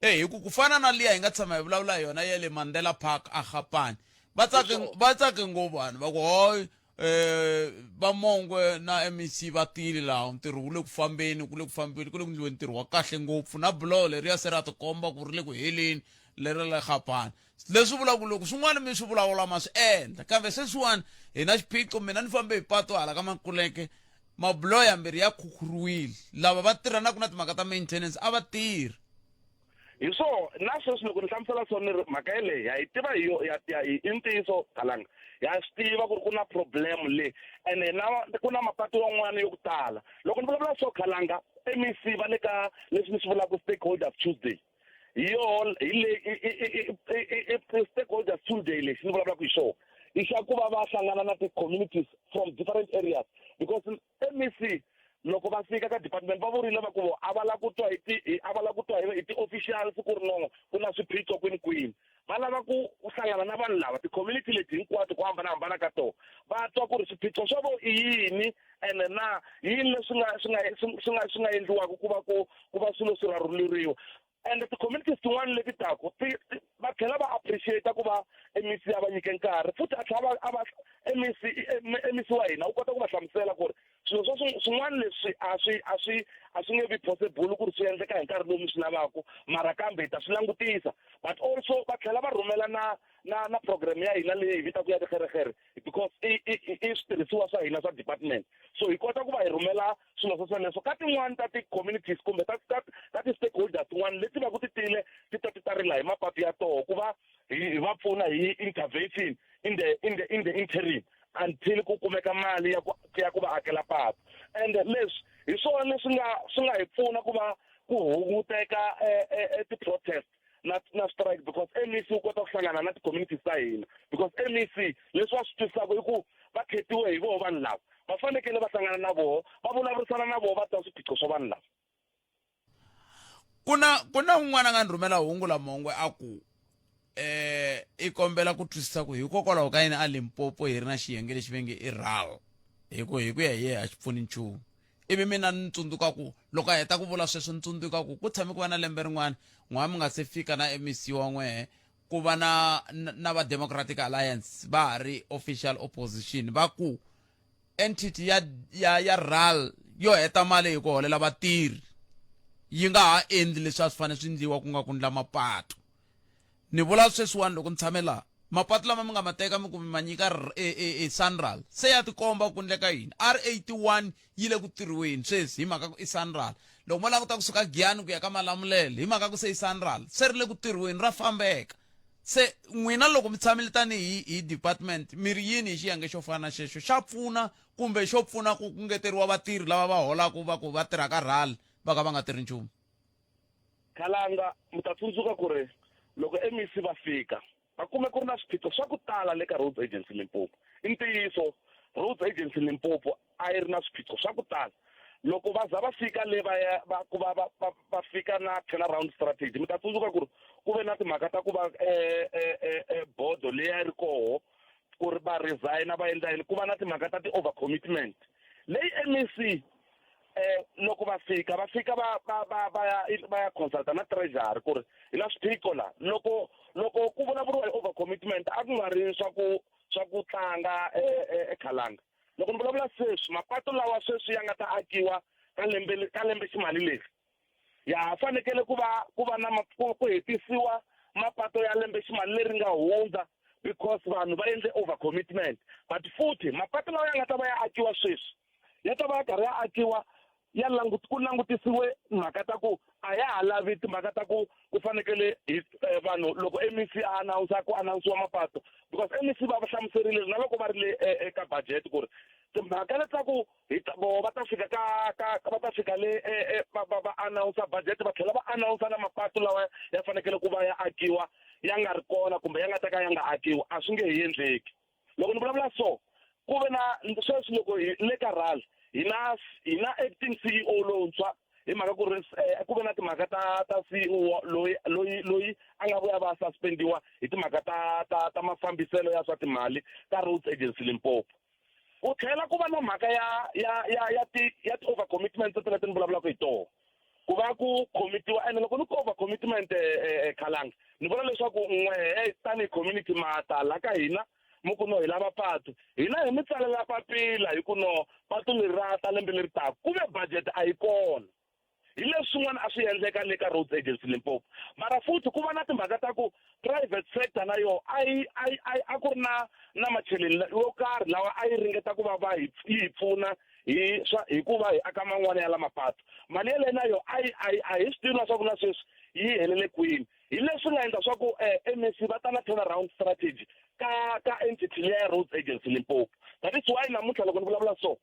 E hi ku ku fana na liya hi nga tshama hi vulavula hi yona ya le Mandela Park a Gapane va tsake va tsake ngopfu vanhu va ku hoy eh va Mongwe na MEC va tile laha ntirho wu le ku fambeni ku le ku fambeni ku le ku ndliweni ntirho wa kahle ngopfu na buloho leriya se ra tikomba ku ri le ku heleni leri le Gapane leswi vulaka ku loko swin'wana mi swi vulavula ma swi endla kambe sweswiwani hi na xiphiqo mina ni fambe hi patu hala ka Makuleke mabuloho yambirhi ya khukhuriwile lava va tirhanaka na timhaka ta maintenance a va tirhi. Hi swo na sweswi loko ni hlamusela so ni ri mhaka yeleyo ha yi tiva hi yo ya ya i ntiyiso Khalanga ha swi tiva ku ri ku na problem le ene na ku na mapatu yan'wana yo ku tala loko ni vulavula so Khalanga MEC va le ka leswi ni swi vulaka stakeholders Tuesday hi yoho hi le i stakeholders Tuesday lexi ni vulavulaka hi xona i xa ku va va hlangana na ti-communities from different areas because MEC loko va fika ka department va vurile va ku a va lava ku twa hi ti a va lava ku twa hi ti-officials ku ri no ku na swiphiqo kwini kwini va lava ku hlangana na vanhu lava ti-community leti hinkwato ku hambanahambana ka tona va twa ku ri swiphiqo swa vo i yini ene na yini leswi nga swi nga swi nga swi nga endliwaka ku va ku ku va swilo swi raruluriwa and ti-communities tin'wana leti taku ti va tlhela va appreciate ku va MEC a va nyike nkarhi futhi a tlhela a va MEC MEC wa hina u kota ku va hlamusela ku ri swilo swa swin'wana leswi a swi a swi a swi nge vi possible ku ri swi endleka hi nkarhi lowu mi swi lavaka mara kambe hi ta swi langutisa but also va tlhela va rhumela na na na program ya hina leyi hi vitaka ya tigeregere because i i i switirhisiwa swa hina swa department so hi kota ku va hi rhumela swilo swo sweleswo ka tin'wani ta ti-communities kumbe ta ta ta ti-stakeholders tin'wani leti va ku ti tile ti ta ti ta rila hi mapatu ya toho ku va hi va pfuna hi intervention in the in the in the interim until ku kumeka mali ya ku ya ku va akela patu and leswi hi swona leswi nga swi nga hi pfuna ku va ku hunguteka ti-protest na na strike because MEC u kota ku hlangana na ti-communities ta hina because MEC leswi va swi twisisaka i ku va khethiwe hi voho vanhu lava va fanekele va hlangana na voho va vulavurisana na voho va twa swiphiqo swa vanhu lava. Ku na ku na un'wana a nga ni rhumela hungu la Mongwe a ku eh i kombela ku twisisa ku hikokwalaho ka yini a Limpopo hi ri na xiyenge lexi va nge i RAL hi ku hi ku ya hi yehe a xi pfuni nchumu ivi mina ni tsundzuka ku loko a heta ku vula sweswo ni tsundzuka ku ku tshame ku va na lembe rin'wana n'wana mi nga se fika na MEC wa n'wehe ku va na na va Democratic Alliance va ha ri official opposition va ku entity ya ya ya RAL yo heta mali hi ku holela vatirhi yi nga ha endli leswi a swi fanele swi endliwa ku nga ku ndla mapatu ni vula sweswiwani loko ni tshame laha mapatu lama mi nga ma teka mi ku mi ma nyika e, e, e Sanral se ya tikomba ku ndleka yini R81 yi le ku tirhiweni sweswi hi mhaka ku i Sanral loko mo languta kusuka Giyani ku ya ka Malamulele hi mhaka ku se i Sanral se ri le ku tirhiweni ra fambeka se n'wina loko mi tshamile tanihi hi department mi ri yini hi xiyenge xo fana na xexo xa pfuna kumbe xo pfuna ku ku ngeteriwa vatirhi lava va holaka va ku va tirhaka RAL va ka va nga tirhi nchumu Khalanga mi ta tsundzuka ku ri loko MEC va fika va kume ku ri na swiphiqo swa ku tala le ka Roads Agency Limpopo. I ntiyiso Roads Agency Limpopo a yi ri na swiphiqo swa ku tala. Loko va za va fika le va ya va ku va va va va fika na turnaround strategy, mi ta tsundzuka ku ri ku ve na timhaka ta ku va bodo leyi a yi ri koho ku ri va resign-a va endla yini, ku va na timhaka ta ti-over commitment. Leyi M_E_C loko va fika va fika va va va va ya va ya consulta na treasury ku ri hi na swiphiqo la. Loko loko ku vulavuriwa hi over commitment a ku nga ri swa ku swa ku tlanga ekhalanga. Loko ni vulavula sweswi, mapatu lawa sweswi ya nga ta akiwa ka lembe ka lembe ximali leri ya ha fanekele ku va ku va na ku ku hetisiwa mapato ya lembe ximali leri nga hundza because vanhu va endle over commitment. But futhi mapato lawa ya nga ta va ya akiwa sweswi ya ta va ya karhi ya akiwa ya ku langutisiwe mhaka ta ku a ya ha lavi timhaka ta ku ku fanekele hi vanhu loko M_E_C a announce ku announce-iwa mapato, because M_E_C va va hlamuserile na loko va ri le eka budget ku ri timhaka leti ta ku hi ta voho va ta fika ka ka va ta fika le va va va announce budget va tlhela va announce na mapatu lawa ya fanekele ku va ya akiwa ya nga ri kona kumbe ya nga ta ka ya nga akiwi, a swi nge he endleki. Loko ni vulavula so, ku ve na sweswi loko hi le ka RAL hi na hi na acting C_E_O lowuntshwa hi mhaka ku ri ku ve na timhaka ta ta C_E_O loyi loyi loyi a nga vuya va suspendiwa hi timhaka ta ta ta mafambiselo ya swa timali ka Roads Agency Limpopo. Ku tlhela ku va na mhaka ya ya ya ya ti ya ti over commitment leti ni vulavulaka hi toho, ku va ku commitiwa. Ene loko ni ku over commitment Khalanga, ni vula leswaku n'wehe tanihi community ma ta la ka hina mi ku no hi lava patu, hina hi mi tsalela papila hi ku no patu leri ra ta lembe leri taka, ku ve budget a yi kona. Hi leswi swin'wana a swi endleka le ka Roads Agency Limpopo. Mara futhi ku va na timhaka ta ku private sector na yoho a yi a yi a yi a ku ri na na macheleni yo karhi lawa a yi ringeta ku va va hi yi hi pfuna hi swa hi ku va hi aka man'wana ya la mapatu. Mali yeleyo na yoho a yi a yi a hi swi tivi na swa ku na sweswi yi helele kwini. Hi leswi nga endla swa ku M_E_C va ta na turnaround strategy ka ka entity liya ya Roads Agency Limpopo. That is why namuntlha loko ni vulavula so,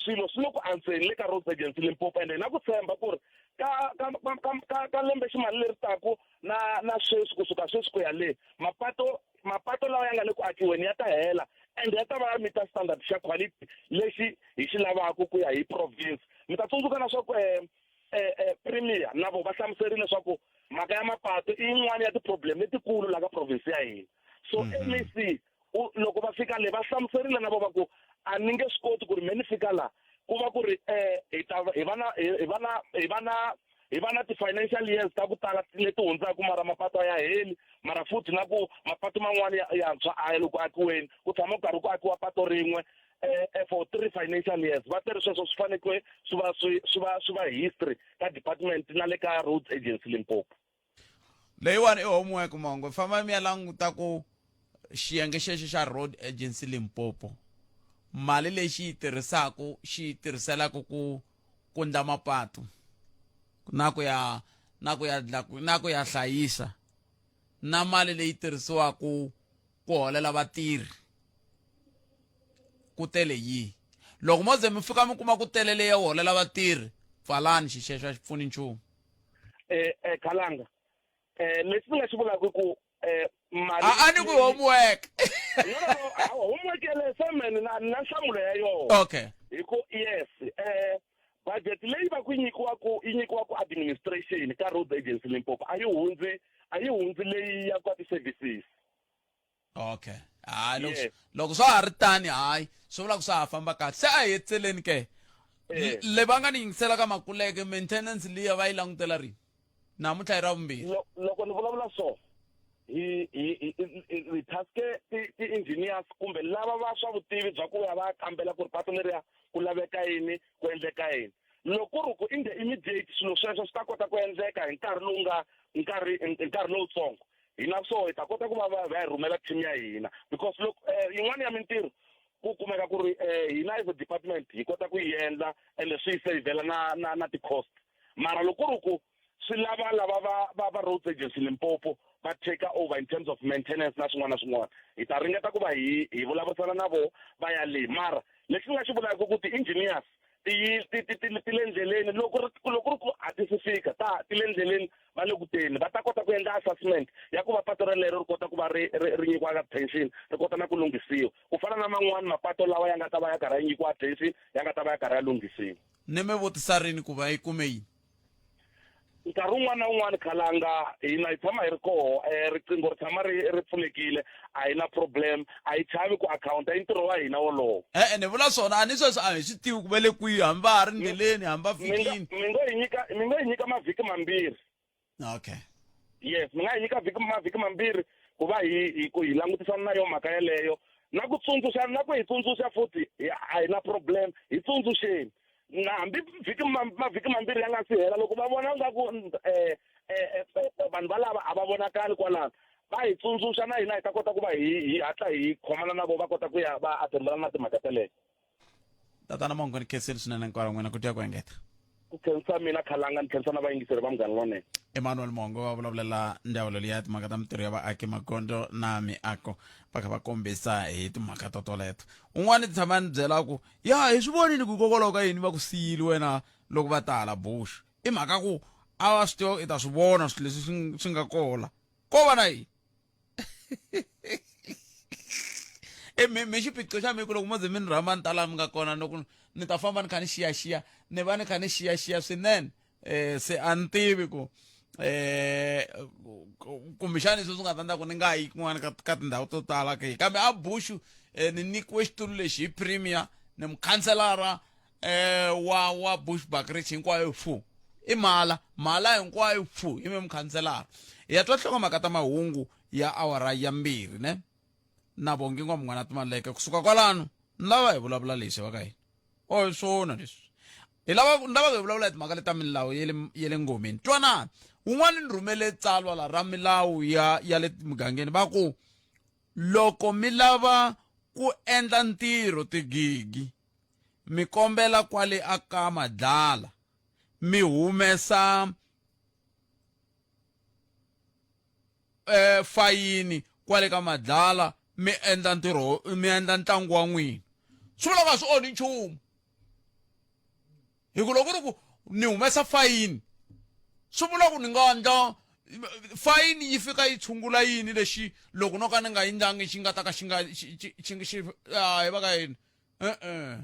swilo swi le ku antsweni le ka Roads Agency Limpopo, ende hi na ku tshemba ku ri ka ka ka ka ka lembe ximali leri taku na na sweswi kusuka sweswi ku ya le mapato mapato lawa ya nga le ku akiweni ya ta hela, ende ya ta va ya meet standard xa quality lexi hi xi lavaka ku ya hi province. Mi ta tsundzuka na swa ku premier na vo va hlamuserile leswaku mhaka ya mapato i yin'wana ya ti-problem letikulu la ka province ya hina. So M_E_C loko va fika le va hlamuserile na vo va ku a ni nge swi koti ku ri me ni fika la ku va ku ri hi ta hi va na hi va na hi va na hi va na ti-financial years ta ku tala leti hundzaka, mara mapato a ya heli, mara futhi na ku mapato man'wani yantshwa a ya le ku akiweni, ku tshama ku karhi ku akiwa pato rin'we for 3 financial years. Va teri sweswo swi fanekele swi va swi swi va swi va history ka department na le ka Roads Agency Limpopo. Leyiwani i homework Mongo, famba mi ya languta ku xiyenge xexo xa Road Agency Limpopo mali leyi xi yi tirhisaka xi yi tirhiselaka ku kundla mapatu na ku ya na ku ya na ku ya hlayisa, na mali leyi tirhisiwaka ku holela vatirhi ku tele yihi. Loko mo ze mi fika mi kuma ku tele leyi ya ku holela vatirhi, pfalani xixexo, a xi pfuni nchumu. Khalanga, lexi ni nga xi vulaka i ku mali A ni ku homework. No, no, no, homework yeleyo se me ni na na nhlamulo ya yona. Okay. Hi ku yes, budget leyi va ku nyikiwa ku yi nyikiwa ku administration ka Roads Agency Limpopo a yi hundzi a yi hundzi leyi ya ka ti-services. Okay. Hayi, loko Yes. loko swa ha ri tani, hayi swi vula ku swa ha famba kahle. Se a hi hetseleni ke. Le va nga ni yingisela ka Makuleke, maintenance liya va yi langutela rini? Namuntlha hi ra vumbirhi. Loko ni vulavula so, hi hi hi hi taske ti-engineers kumbe lava va swa vutivi bya ku ya va kambela ku ri patu leriya ku laveka yini, ku endleka yini. Loko ku ri ku in the immediate swilo sweswo swi ta kota ku endleka hi nkarhi lowu nga nkarhi hi nkarhi lowutsongo, hina so hi ta kota ku va va va hi rhumela team ya hina, because loko yin'wana ya mintirho ku kumeka ku ri hina as a department hi kota ku yi endla ende swi hi savela na na na ti-cost. Mara loko ku ri ku swi lava lava va va va Roads Agency Limpopo va take over in terms of maintenance na swin'wana na swin'wana, hi ta ringeta ku va hi hi vulavurisana na vo va ya le. Mara lexi ni nga xi vulaka ku ti-engineers ti ti ti ti ti le ndleleni, loko ri loko ri ku a ti si fika ta ti le ndleleni va le ku teni va ta kota ku endla assessment ya ku va pato relero ri kota ku va ri ri ri nyikiwa attention ri kota na ku lunghisiwa ku fana na man'wani mapato lawa ya nga ta va ya karhi ya nyikiwa attention ya nga ta va ya karhi ya lunghisiwa. Ni mi vutisa rini ku va yi kume yini? Nkarhi wun'wana na wun'wana khalanga hina hi tshama hi ri koho um riqingho ri tshama ri ri pfulekile a hi na problem a hi chavi ku akhawunta i ntirho wa hina wolowo. E-e ni vula swona a ni sweswi a hi swi tivi ku va le kwihi hambi va ha ri ndleleni hambi va fikini. Mi ngo hi nyika mi ngo hi nyika mavhiki mambirhi. Okay. Yes mi nga hi nyika vhiki mavhiki mambirhi ku va hi hi ku hi langutisana na yo mhaka yeleyo na ku tsundzuxa na ku hi tsundzuxa futhi a hi na problem hi tsundzuxeni na hambi vhiki mavhiki mambirhi ya nga si hela loko va vona nga ku um vanhu valava a va vonakali kwalano va hi tsundzuxa na hina hi ta kota ku va hi hi hatla hi khomana na vona va kota ku ya va attendana na timhaka teleto. Tatana Mongo ni khensile swinene nkarhi wa n'wina ku dya ku engeta. Ku khensa mina Khalanga ni khensa na vayingiseri va Munghana Lonene. Emmanuel Mongo va vulavulela ndzawulo liya timhaka ta mitirho ya vaaki magondzo na miako va kha va kombisa hi timhaka to toleto. Un'wana ni tshama ni byela ku ya hi swi vonile ku hikokwalaho ka yini va ku siyile wena loko va ta hala Bush i mhaka ku a va swi tiva i ta swi vona swilo leswi swi nga kola ko va na yini e mi mi xiphiqo xa mi ku loko mo ze mi ni rhamba ni ta laha mi nga kona loko ni ta famba ni kha ni xiyaxiya ni va ni kha ni xiyaxiya swinene eh se a ni tivi ku eh kumbexani sweswi nga ta endla ku ni nga yi kun'wana ka ka tindhawu to tala ke kambe a bushu eh, ni nyikiwe xitulu lexi hi premier ni mukhanselara eh wa wa Bushbuckridge hinkwayo fu i mala mala hinkwayo fu i me mukhanselara hi ya twa nhlokomhaka ta mahungu ya awara ya mbirhi ne na Bongi N'wamun'wana Timaleke kusuka kwalano ni lava hi vulavula leswi va ka hina o hi swona leswi hi lava ni lava hi vulavula hi timhaka leta milawu ya le ya le ngomeni twanani wun'wana ni rhumele tsalwa la ra milawu ya ya le mugangeni va ku loko mi lava ku endla ntirho tigigi mi kombela kwale a ka madlala mi humesa eh fayini kwale ka madlala mi endla ntirho mi endla ntlangu wa n'wina swi vula ku a swi onhi nchumu hi ku loko ri ku ni humesa fayini swi vula ku ni nga ndla fayini yi fika yi tshungula yini lexi loko no ka ni nga yi ndlangi xi nga ta ka xi nga xi xi xi hayi va ka yini e-e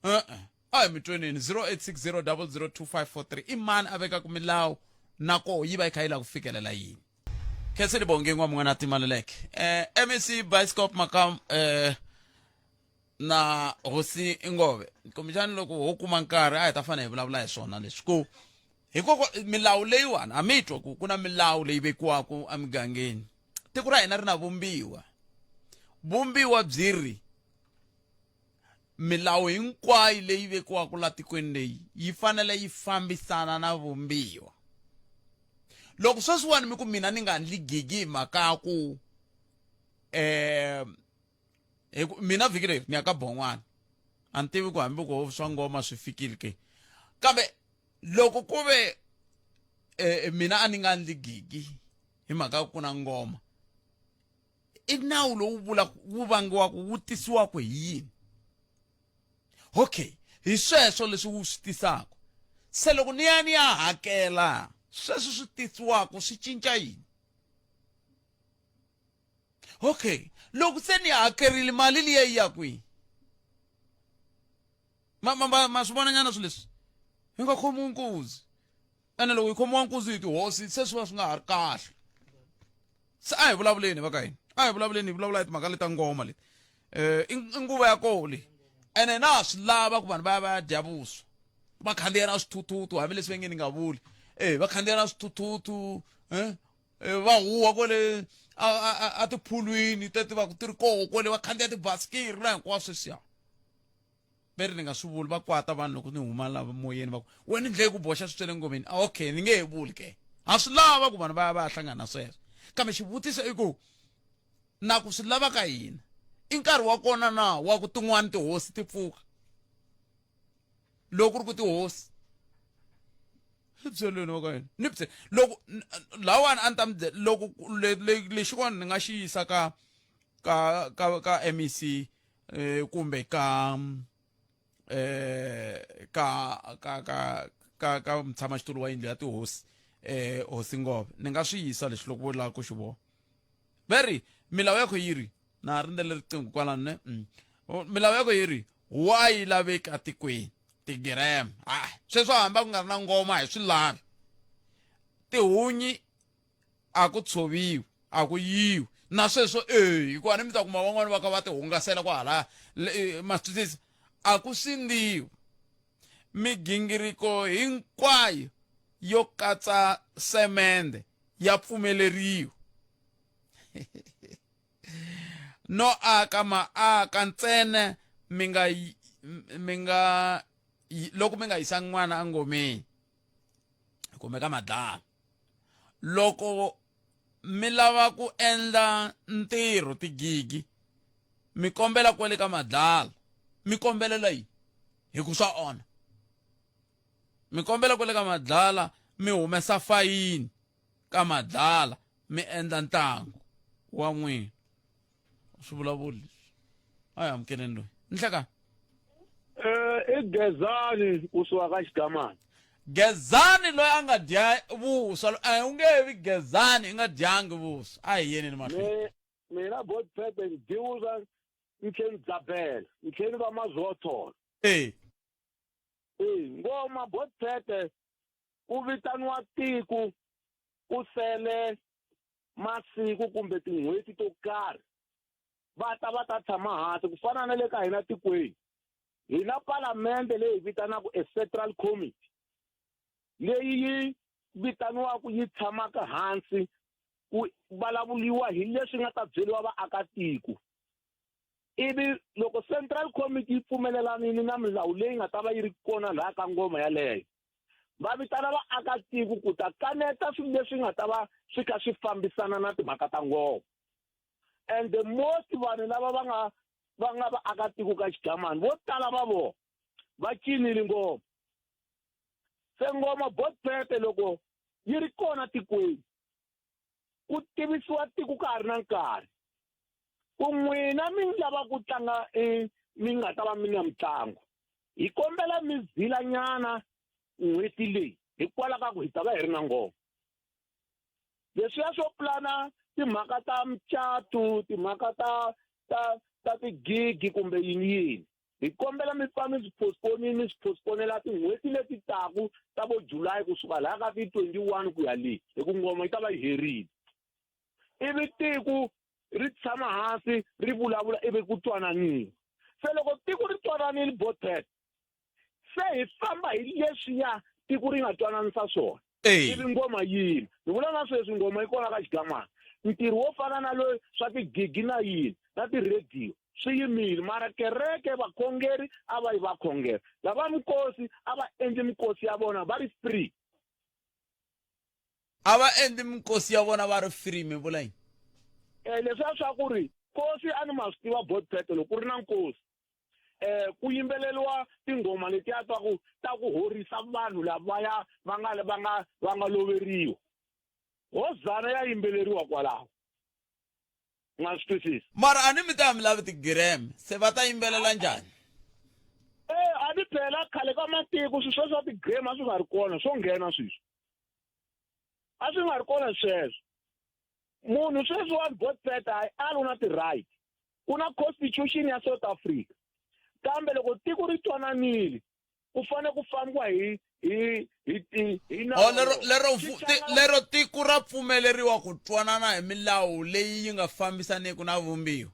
e-e a hi mi tweneni 0860002543 i mani a vekaka milawu na koho yi va yi kha yi lava ku fikelela yini khenseni bonge n'wamun'wana timaleleke eh mec bioscope makam eh na hosi ngove kumbexani loko ho kuma nkarhi a hi ta fanele hi vulavula hi swona leswi ku hikoko milawu leyiwani a mi twa ku ku na milawu leyi vekiwaka emigangeni tiko ra hina ri na vumbiwa vumbiwa byi ri milawu hinkwayo leyi vekiwaka la tikweni leyi yi fanele yi fambisana na vumbiwa loko sweswiwani mi ku mina ni nga ndli gigi hi mhaka ya ku um hi ku mina vhiki leri ni ya ka bon'wana a ni tivi ku hambi ku swa ngoma swi fikile ke kambe loko ku ve eh, mina a ni nga ndli gigi hi mhaka ya ku na ngoma i nawu lowu vula wu vangiwaka wu tisiwaka hi yini okay hi sweswo leswi wu swi tisaka se loko ni ya ni ya hakela sweswo swi tisiwaka swi cinca yini okay loko se ni hakerile mali liya yi ya kwihi ma ma ma ma swi vona nyana swilo leswi hi nga khomiwi nkuzi ene loko hi khomiwa nkuzi hi tihosi se swi va swi nga ha ri kahle se a hi vulavuleni va ka hina a hi vulavuleni hi vulavula hi timhaka leta ngoma leti um i nguva ya koho leyi ene na ha swi lava ku vanhu va ya va ya dya vuswa va khandziya na swithuthuthu hambileswi va nge ni nga vuli e va khandziya na swithuthuthu um va huwa kwale a tiphulwini teti va ku ti ri koho kwale va khandziya tibasikiri na hinkwaswo sweswiya ve ri ni nga swi vuli va kwata vanhu loko ni huma lava moyeni va ku wena ni ndleye ku boxa swi le ngomeni ah, okay ni nge he vuli ke ha swi lava ku vanhu va ya va ya hlangana na sweswo kambe xivutiso i ku na ku swi lava ka hina i nkarhi wa kona na wa ku tin'wani tihosi ti pfuka loko ku ri ku tihosi ni byeleni wa ka yena ni byele loko lawani a ni ta mi byela loko lexiwani ni nga xi yisa ka ka ka ka MEC eh kumbe ka eh ka ka ka ka ka mutshamaxitulu wa yindlu ya tihosi eh hosi Ngove ni nga swi yisa lexi loko vo lava ku xi vona va ri milawu yakho yi ri na ha rindzele riqingho kwalano ne mm. Milawu yakho yi ri wa yi laveki atikweni tigireme ah sweswo hamba ku nga ri na ngoma hi swi lavi tihunyi a ku tshoviwi a ku yiwi na sweswo e hikuva ni mi ta kuma van'wani va kha va ti hungasela kwahalaya ma swi twisisa a ku sindziwi migingiriko hinkwayo yo katsa semende ya pfumeleriwa no aka maaka ntsena mi nga mi nga loko mi nga yisa n'wana engomeni kumbe ka madlala loko mi lava ku endla ntirho tigigi mi kombela kwale ka madlala mi kombelela yini hi ku swa onha mi kombela kwale ka madlala mi humesa fayini ka madlala mi endla ntlangu wa n'wina swi vulavuli leswi a hi amukeleni loyi nhlekani Eh, i Gezani kusuka ka Xigamani. Gezani loyi a nga dya vuswa a u nge vi Gezani i nga dyangi vuswa a hi yeneni mahlweni mina bot pepe ni diwuza ni tlhe ni dzabela ni tlhe ni va mazotolo e e ngoma bot pepe ku vitaniwa tiko ku sele masiku kumbe tin'hweti to karhi va ta va ta tshama hansi ku fana na le ka hina tikweni hi na palamende leyi vitanaka a central committee leyi yi vitaniwaka yi tshamaka hansi ku vulavuriwa hi leswi nga ta byeriwa vaakatiko ivi loko central committee yi pfumelelanile na milawu leyi nga ta va yi ri kona laha ka ngoma yaleyo va vitana vaakatiko ku ta kaneta swilo leswi nga ta va swi kha swi fambisana na timhaka ta ngoma and the most vanhu lava va nga va nga vaakatiko ka xigamani vo tala va vona va cinile ngoma se ngoma botpete loko yi ri kona tikweni ku tivisiwa tiko ka ha ri na nkarhi ku n'wina mi lava ku tlanga mi nga ta va mi na mitlangu hi kombela mi zilanyana n'hweti leyi hikwalaho ka ku hi ta va hi ri na ngoma leswiya swo pulana timhaka ta mucato timhaka ta ta ta tigigi kumbe yini yini hi kombela mi pfa mi swi postpone mi swi postponela tin'hweti leti taku ta vo July kusuka laha ka ti 21 ku ya le hi ku ngoma yi ta va yi herile ivi tiko ri tshama hansi ri vulavula ivi ku twananiwa se loko tiko ri twananile botet se hi famba hi leswiya tiko ri nga twananisa swona ivi ngoma yini ni vula na sweswi ngoma yi kona ka xigamana ntirho wo fana na loyi swa tigigi na yini na tirhediyo swi yimile mara kereke vakhongeri a va yi va khongela lava mikosi a va endli mikosi ya vona va ri free a va endli minkosi ya vona va ri free mi vula yini um leswiya swa ku ri nkosi a ni ma swi tiva botpete loko ku ri na nkosi eh ku yimbeleriwa tinghoma letiya ta ku ta ku horisa vanhu lavaya va nga va nga va nga loveriwa hozana ya yimbeleriwa kwalaho nga swi twisisi mara a ni mi ta mi lavi tigireme se va ta yimbelela njhani eh a ni phela khale ka matiko swilo swa tigireme a swi nga ri kona swo nghena sweswi a swi nga ri kona sweswo munhu sweswiwani botpet hayi a lu na ti-right ku na constitution ya South Africa kambe loko tiko ri twananile ku fanele ku fambiwa hi hi hi hi oh, lero lero lero tiko ra pfumeleriwa ku twanana hi milawu leyi yi nga fambisaniki na vumbiwa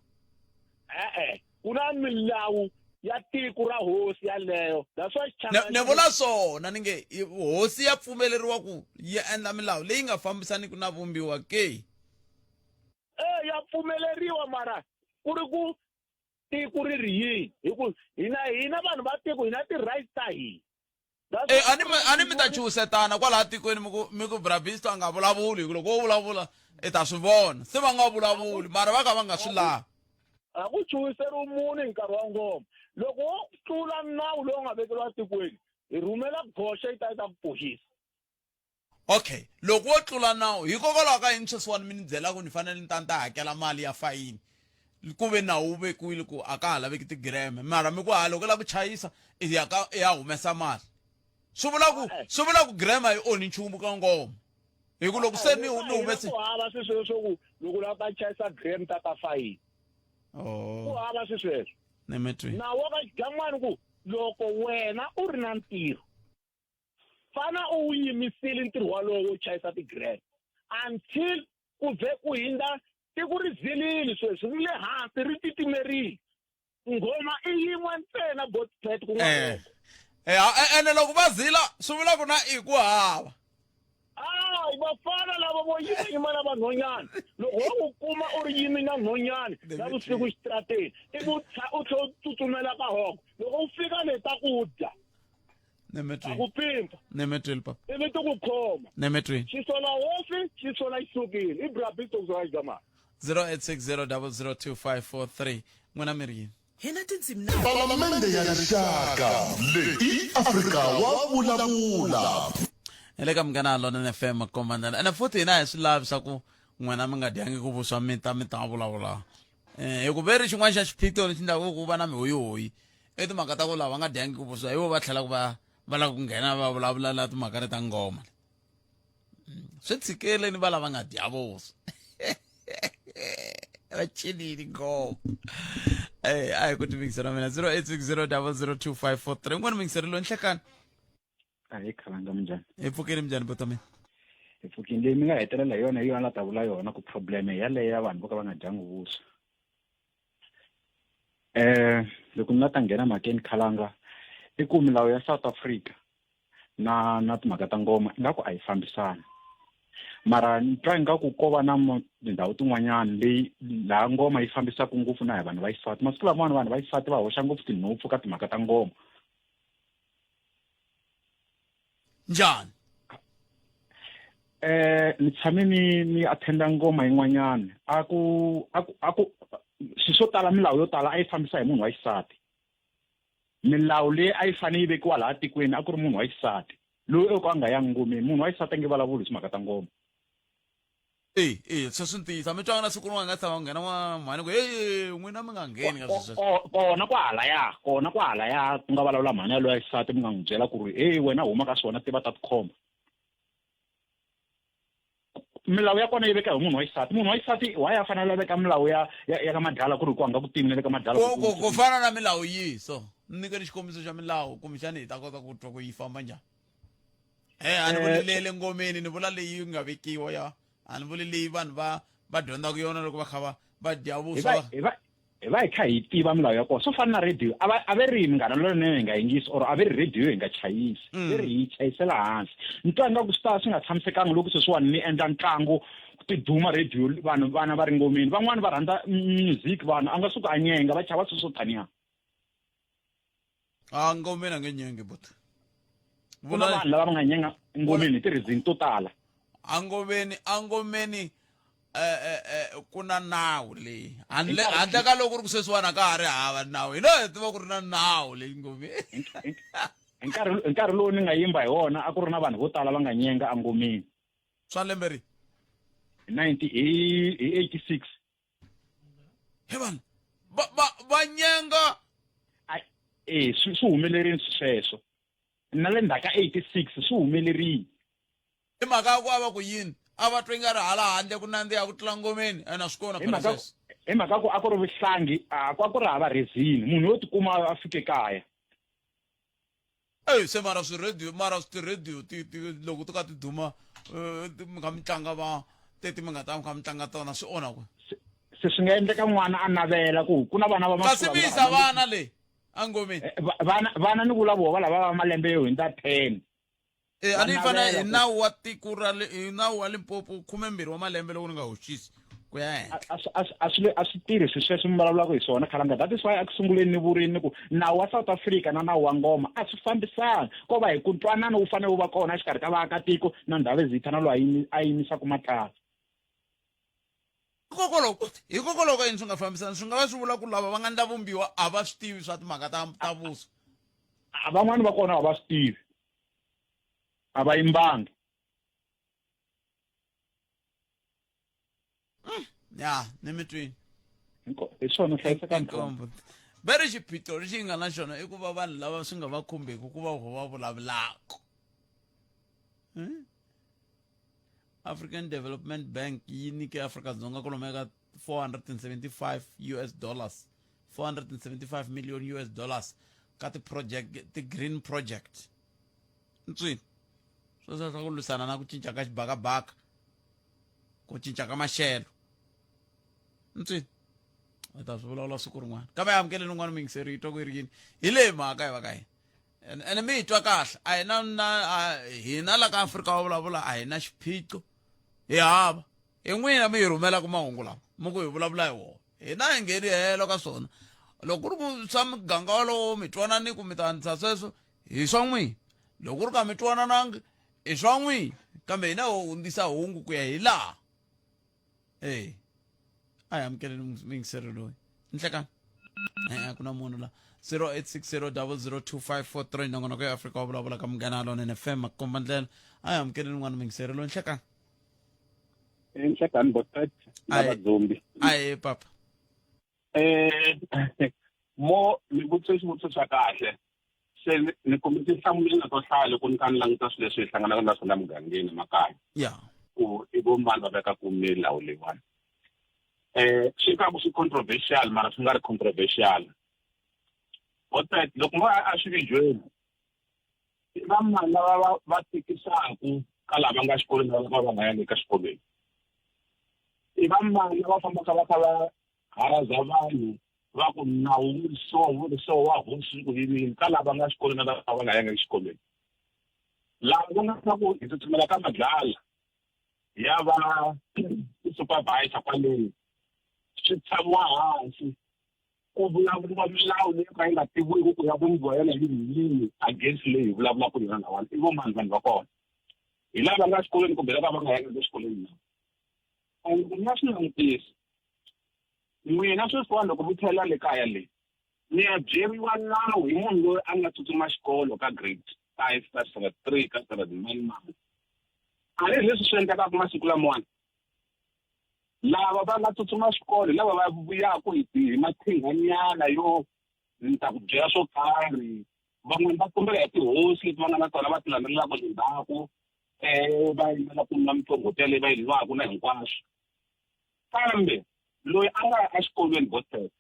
e-e ku na milawu ya tiko ra hosi yaleyo that's why ni vula swona ni nge hosi ya pfumeleriwa ku yi endla milawu leyi nga fambisaniki na vumbiwa ke e ya pfumeleriwa mara ku ri ku tiko ri ri yini hi ku hina hina vanhu va tiko hina ti-rights ta hina e a ni a ni mi ta chuhisetana kwalaha tikweni mi ku mi ku brabisto a nga vulavuli hi ku loko wo vulavula i ta swi vona se va nga vulavuli mara va ka va nga swi lavi a ku chuhiseriwi munhu hi nkarhi wa ngoma loko wo tlula nawu lowu nga vekeriwa tikweni hi rhumela goxa yi ta yi ta ku bohisa okay loko wo tlula nawu hikokwalaho ka yini sweswiwani mi ni byela ku ni fanele ni ta ni ta hakela mali ya fayini ku ve nawu wu vekiwile ku a ka ha laveki tigireme mara mi ku ha loko u lava ku chayisa i ya ka i ya humesa mali Swi vula ku swi vula ku gram a yi onhi nchumu ka ngoma. Hi ku loko se ni ni humese ku hava swi sweswo ku loko la ta chayisa gram ta ta fayini. Oh. Ku hava swi sweswo. Ni mi twi. Nawu wa ka xigan'wani ku loko wena u ri na ntirho fana u wu yimisile ntirho walowo wo chayisa ti-gram until ku vhe ku hindza tiko ri zilile sweswi ri le hansi ri titimerile nghoma i yin'we ntsena botpet ku nga Eh. Eh, eh, ene loko va zila swi vula ku na i ku hava. Hayi vafana lava vo yima yima na vanhwanyana loko wo ku kuma u ri yimi na nhwanyana na vusiku xitrateni ivi u u tlhe u tsutsumela ka hoko loko u fika le ta ku dya Ni mi twi. ta ku pimpa Ni mi twile papa. ivi ti ku khoma Ni mi twile. xi sola hosi xi sola xi sukile i brabisto kusuka xigamana 0860002543 n'wina mi ri yini? Hi na tindzimi na Palamende ya Rixaka leyi i Afrika wa vulavula. Hi le ka Munghana Lonene FM Komandela. Ene futhi hina a hi swi lavi swa ku n'wina mi nga dyangi ku vuswa mi ta mi ta vulavula. Eh, hi ku ve ri xin'wana xa xiphiqo lexi endlaka ku va na mihoyihoyi i timhaka ta ku lava nga dyangi ku vuswa hi vo va tlhelaka va va lava ku nghena va vulavula la timhaka leta ngoma. Swi tshikeleni va lava nga dya vuswa. Va cinile ngoma. Eh, a hi ku timingisela mina 0860002543 n'wana mingiseri loyi nhlekani. A hi khalanga minjhani? Hi pfukile minjhani bota mina? Hi pfukile leyi mi nga hetelela hi yona hi yona la ta vula yona ku problem yaleyo ya vanhu vo ka va nga dyangi vuswa. Eh loko ni la ta nghena mhakeni khalanga i ku milawu ya South Africa na na timhaka ta ngoma ingaku a yi fambisani mara ni twa ingaku ko va na tindhawu tin'wanyana leyi laha ngoma yi fambisaka ngopfu na hi vanhu va xisati masiku lamawani vanhu va xisati va hoxa ngopfu tinhompfu ka timhaka ta ngoma njhani eh ni tshame ni ni attenda ngoma yin'wanyana a ku a ku a ku swilo swo tala milawu yo tala a yi fambisa hi munhu wa xisati milawu leyi a yi fanele yi vekiwa laha tikweni a ku ri munhu wa xisati loyi o ka a nga yangi ngomeni munhu wa xisati a nge vulavuli hi timhaka ta ngoma e e sweswi ntiyiso mi twanga na siku rin'wana nga tshama ku nghena n'wana mhani ku heyi n'wina mi nga ngheni ka swilo sweswo kona kwahalaya kona kwahalaya ku nga vulavula mhani yaloyi ya xisati mi nga n'wi byela ku ri heyi wena huma ka swona tiva ta tikhomba milawu ya kona yi veka hi munhu wa xisati munhu wa xisati why a fanele a veka milawu ya ya ya ka madala ku ri ku a nga ku tivi na le ka madala ku ku ku fana na milawu yihi so ni nyikeni xikombiso xa milawu kumbexani hi ta kota ku twa ku yi famba njhani e a ni vuli leyi le ngomeni ni vula leyi nga vekiwa ya a ni vuli leyi vanhu va va dyondzaka yona loko va kha va va dya vuswa hi va hi va hi kha hi tiva milawu ya kona swo fana na radio a va a ve ri munghana lonene hi nga yingisi or a ve ri radio hi nga chayisi ve ri hi chayisela hansi ni twa ingaku swi ta swi nga tshamisekanga loko sweswiwani ni endla ntlangu ti duma radio vanhu vana va ri ngomeni van'wani va rhandza music vanhu a nga suka a nyenga va chava sweswo taniya a ngomeni a nge nyengi buti ku na vanhu lava va nga nyenga ngomeni hi ti-reason to tala angomeni angomeni eh, eh, eh, ku na nawu leyi handle handle ka loko ku ri ku sweswiwani a ka ha ri hava nawu hi loyi hi tiva ku ri na nawu leyi ngomeni hi nkarhi hi nkarhi lowu ni nga yimba hi wona a ku ri na vanhu vo tala va nga nyenga angomeni swa lembe ri hi 90 hi hi 86 he vanhu va va va nyenga eh swi swi humelerile sweswo na le ndzhaku ka 86 swi humelerile hi mhaka ya ku a va ku yini a va twa nga ri hala handle ku nandziha ku tlula ngomeni ene a swi kona hi phela mhaka sweswo hi mhaka ku a ku ri vuhlangi a ku a ku ri hava rezini munhu yo tikuma a fike kaya Ey se mara swi radio mara swi ti-radio ti ti loko to ka ti duma eh, ti- mi kha mi tlanga va teti mi nga ta mi kha mi tlanga tona swi onha ku se swi nga endleka n'wana a navela ku ku na vana va kasi masiku mi lama yisa vana le angomeni vana vana ni vula voho va lava va malembe yo hundza 10 Eh, a ni Va fana navela hi ku- nawu wa tiko ra le hi nawu wa Limpopo 12 wa malembe loko ni nga hoxisi ku ya henhla a swi- a swi- a swi le- a swi tirhi swilo sweswi mi vulavulaka hi swona khalanga that is why eku sunguleni ni vurini ni ku nawu wa South Africa na nawu wa ngoma a swi fambisani ko va hi ku ntwanano wu fanele wu va kona exikarhi ka vaakatiko na ndhavezitha na loyi a yimi- a yimisaka matlala hikokwalaho hikokwalaho ka yini swi nga fambisani swi nga va swi vula ku lava va nga ndla vumbiwa a va swi tivi swa timhaka ta ta vuswa A van'wani va kona a va swi tivi a va yimbangi ya ni mi twini hi swona hlayiseka nkombo ve ri xiphiqo lexi hi nga na xona i ku va vanhu lava swi nga va khumbeki ku va vo va vulavulaka African Development Bank yi nyike Afrika-Dzonga kwalomu ka 475 US dollars 475 million US dollars ka ti-project ti-green project ntswini sweswo swa ku lwisana na ku cinca ka xibakabaka ku cinca ka maxelo ntswini hi ta swi vulavula siku rin'wana kambe amukeleni un'wana muyingiseri yi twa ku yi ri yini hi leyi mhaka hi va ka hina ene mi yi twa kahle a hi na na hina la ka Afrika wa vulavula a hi na xiphiqo hi hava hi n'wina mi hi rhumelaka mahungu lawa mi ku hi vulavula hi wona hina hi ngheni helo ka swona loko ku ri ku swa muganga wolowo mi twanani ku mi ta andzisa sweswo hi swa n'wina loko ku ri ka mi twananangi i swa n'wina kambe hina ho hundzisa hungu ku ya hi laha e a hi amukeleni muyingiseri loyi nhlekani e ku na munhu la 0860002543 nongonoko ya Afrika wa vulavula ka Munghana Lonene FM makomba ndlela a hi amukeleni n'wana muyingiseri loyi nhlekani Nhlekani botat na vadzumbi aye papa mo mi vutise xivutiso xa kahle se ni kume tinhlamulo to hlaya loko ni kha ni languta swilo leswi hi hlanganaka na swona emugangeni emakaya ya ku i vo mani va vekaku milawu leyiwani swi nga ku swi controversial mara swi nga ri controversial but loko mo a swi i va mani lava va va tikisaku ka lava nga xikolweni lava va nga yangi ka xikolweni i va mani lava fambaka va kha va haraza vanhu va ku nawu wu ri so wu ri so wa hosi ku yini ka lava nga xikolweni na lava va nga yangi exikolweni lava va nga ta ku hi tsutsumela ka madlala ya va ti-supervisor kwaleni swi tshamiwa hansi ku vulavuriwa milawu leyi ka yi nga tiviwi ku ya vumbiwa yona hi yini against leyi hi vulavulaka yona lawani i vo mani vanhu va kona hi lava nga xikolweni kumbe lava va nga yangi exikolweni na and ni nga swi langutisi n'wina sweswiwani loko mi tlhelela le kaya le mi ya byeriwa nawu hi munhu loyi a nga tsutsuma xikolo ka grade 5 ka standard 3 ka standard mani mani a hi leswi swi endlekaka masiku lamawani lava va nga tsutsuma xikolo lava va vuyaku hi hi mathinganyana yo ni ta ku byela swo karhi van'wani va kombela hi tihosi leti va nga na tona va ti landzelelaka le ndzhaku va yimela ku nwa miqombhoti yaleyi va yi nwaka na hinkwaswo kambe loyi a nga ya exikolweni botset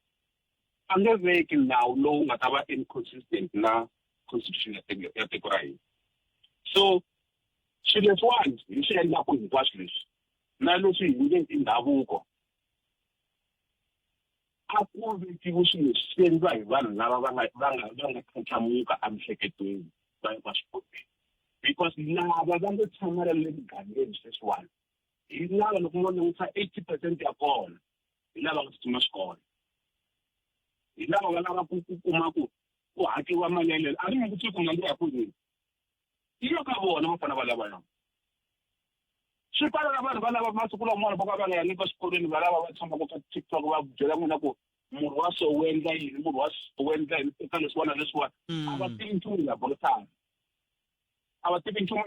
a nge veki nawu lowu nga ta va inconsistent na constitution ya tiko ra hina so swilo leswiwani hi swi endlaku hinkwaswo leswi na leswi hi nge i ndhavuko a ku vekiwi swilo leswi swi endliwa hi vanhu lava va nga va nga va nga tlhantlhamuka emiehleketweni va ya swikolweni because lava va ngo tshamela le mugangeni sweswiwani hi lava loko mo langutisa 80% ya kona hi lava nga tsutsuma xikolo hi lava va lava ku ku kuma ku ku hakiwa mali yaleyo a ri nge ku ku mali ya ku yini yi yo ka vona va fanele va lava yona swi fana na vanhu va lava masiku lamawani vo ka va nga yangi eswikolweni va lava va tshamaka ka TikTok va byela n'wina ku murhi wa so wu endla yini murhi wa so wu endla yini eka leswiwana na leswiwana a va tivi nchumu hi laboratory a va tivi nchumu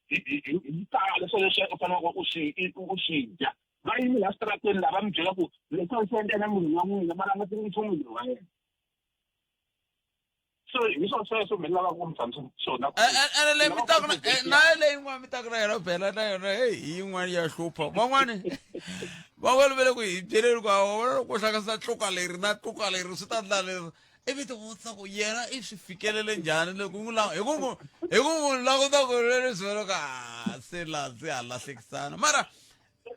hi tala swilo leswi u faneleke u swi dya va yimi laha switarateni laha va mi byela ku leswi swi endla na munhu wa n'wina mara a nga tivi nchumu hi wa yena so hi swo sweswo mi lavaka ku mi tshamisa swona ene leyi mi taku na leyi yin'wana mi taku na yona bela na yona heyi hi yin'wana ya hlupha van'wani van'wani va le ku hi byeleni ku a loko u hlanganisa tluka leri na tluka leri swi ta ndla leri ivi ti vutisa ku yena i swi fikelele njhani loko n'wi hi ku n'wi hi ku n'wi languta ku leri swi vona ka se laha se ha lahlekisana mara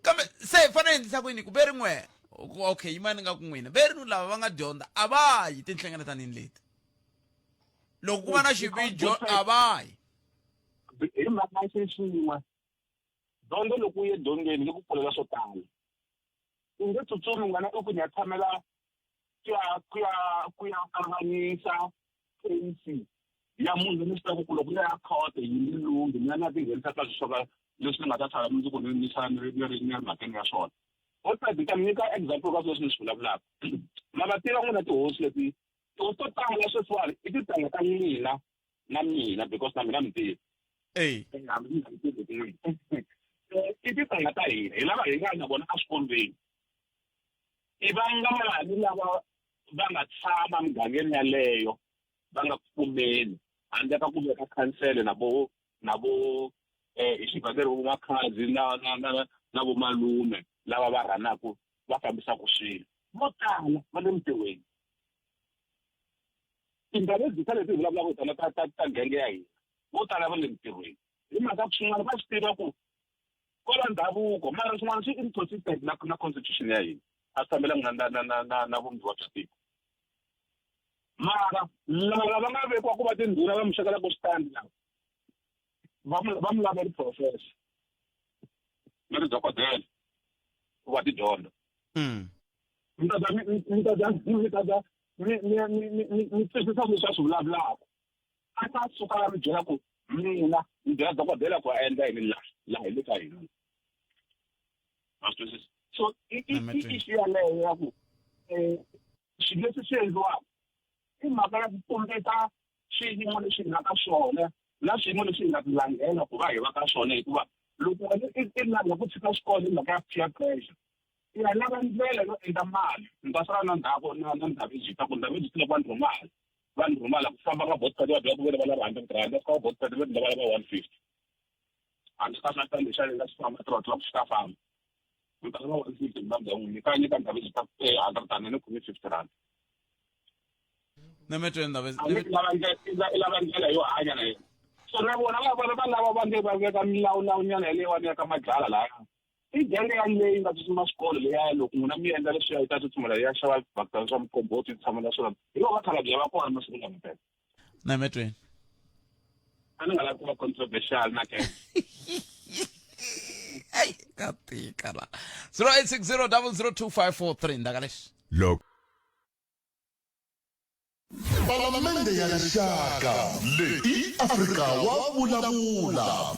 kambe se hi fanele hi endlisa ku yini ku ve ri n'we okay yimani nga ku n'wina ve ri nu lava va nga dyondza a va yi tinhlengeletanini leti loko ku va na xivijo a va yi hi mhaka xexin'we dyondzo loko u ye dyondzweni yi ku pfulela swo tala u nge tsutsumi n'wana u ku ni ya tshamela ku ya ku ya ku ya kanganyisa case ya munhu loyi ni swi tivaka ku loko ni ya court yi ni lunghi mina ni ya tinghenisa ka swilo swo ka leswi ni nga ta sala mundzuku ni ni sala ni ri ni ri ni ri mhakeni ya swona. Hosted ni ta mi nyika example ka swilo leswi ni swi vulavulaka. Ma va tiva n'wina tihosi leti tihosi to tala sweswiwani i tintangha ta n'wina na mina because na mina mi tiva. Eyi. Hambi mi nga mi tivi n'wina. I tintangha ta hina hi lava hi nga na vona eswikolweni. I vangani lava va nga tshama mugangeni yaleyo va nga pfumeli handle ka ku veka khansele na vo na vo eh hi xivangelo vo makhadzi na na na na vo malume lava va rhanaka va fambisaka swilo vo tala va le mintirhweni tindhawu leti leti hi vulavulaka hi tona ta ta ta genge ya hina vo tala va le mintirhweni hi mhaka ku swin'wana va swi tiva ku ko va ndhavuko mara swin'wana swi inconsistent na na constitution ya hina a swi fambelani na na na na na na vumbiwa bya tiko mara lava va nga vekiwa ku va tindhuna va muxaka la ku switandi lava va mu va mu laveli process na tidokodela ku va tidyondza mi ta mi mi ta mi ta mi mi mi mi mi twisisa leswi a swi vulavulaka a ta suka a mi byela ku mina ni byela dokodela ku a endla yini laha laha hi le ka hina ma swi twisisa so i i i issue yaleyo ya ku um swilo leswi swi endliwaka i mhaka ya ku kombeta swiyimo leswi hi nga ka swona na swiyimo leswi hi nga tilanghela ku va hi va ka swona hikuva loko wena i langa ku tshika xikolo hi mhaka ya peer pressure i ya lava ndlela yo endla mali ni ta sala na ndzhaku na na ndhavezita ku ndhavezita loko va ni rhuma hala va ni rhuma la ku famba ka bot va byela ku vele va lava hundred rand va fika va bot va va lava 150 hambi swi ta lexi a nga xi famba tirha tlula ku xi ta famba ni ta lava 150 mi va byela n'wi nyika nyika ndhavezita hundred rand ni khome 50 rand Nemetweni ndaba i lava ndlela yo hanya na yena so na vona va va va lava va nge va veka milawulawunyana yaleyiwani ya ka madlala laya i genge yaleyi nga tsutsuma xikolo leya loko n'wina mi endla leswiya yi ta tsutsumela yi ya xava bakitani swa muqombhoti yi tshama na swona hi vona vakhalabye va kona masiku lama phela Nemetweni a ni nga lavi ku va controversial na ke ka tika la 0860 002543 ndaka lexi loko Palamende ya Rixaka leyi i Afrika wa vulavula.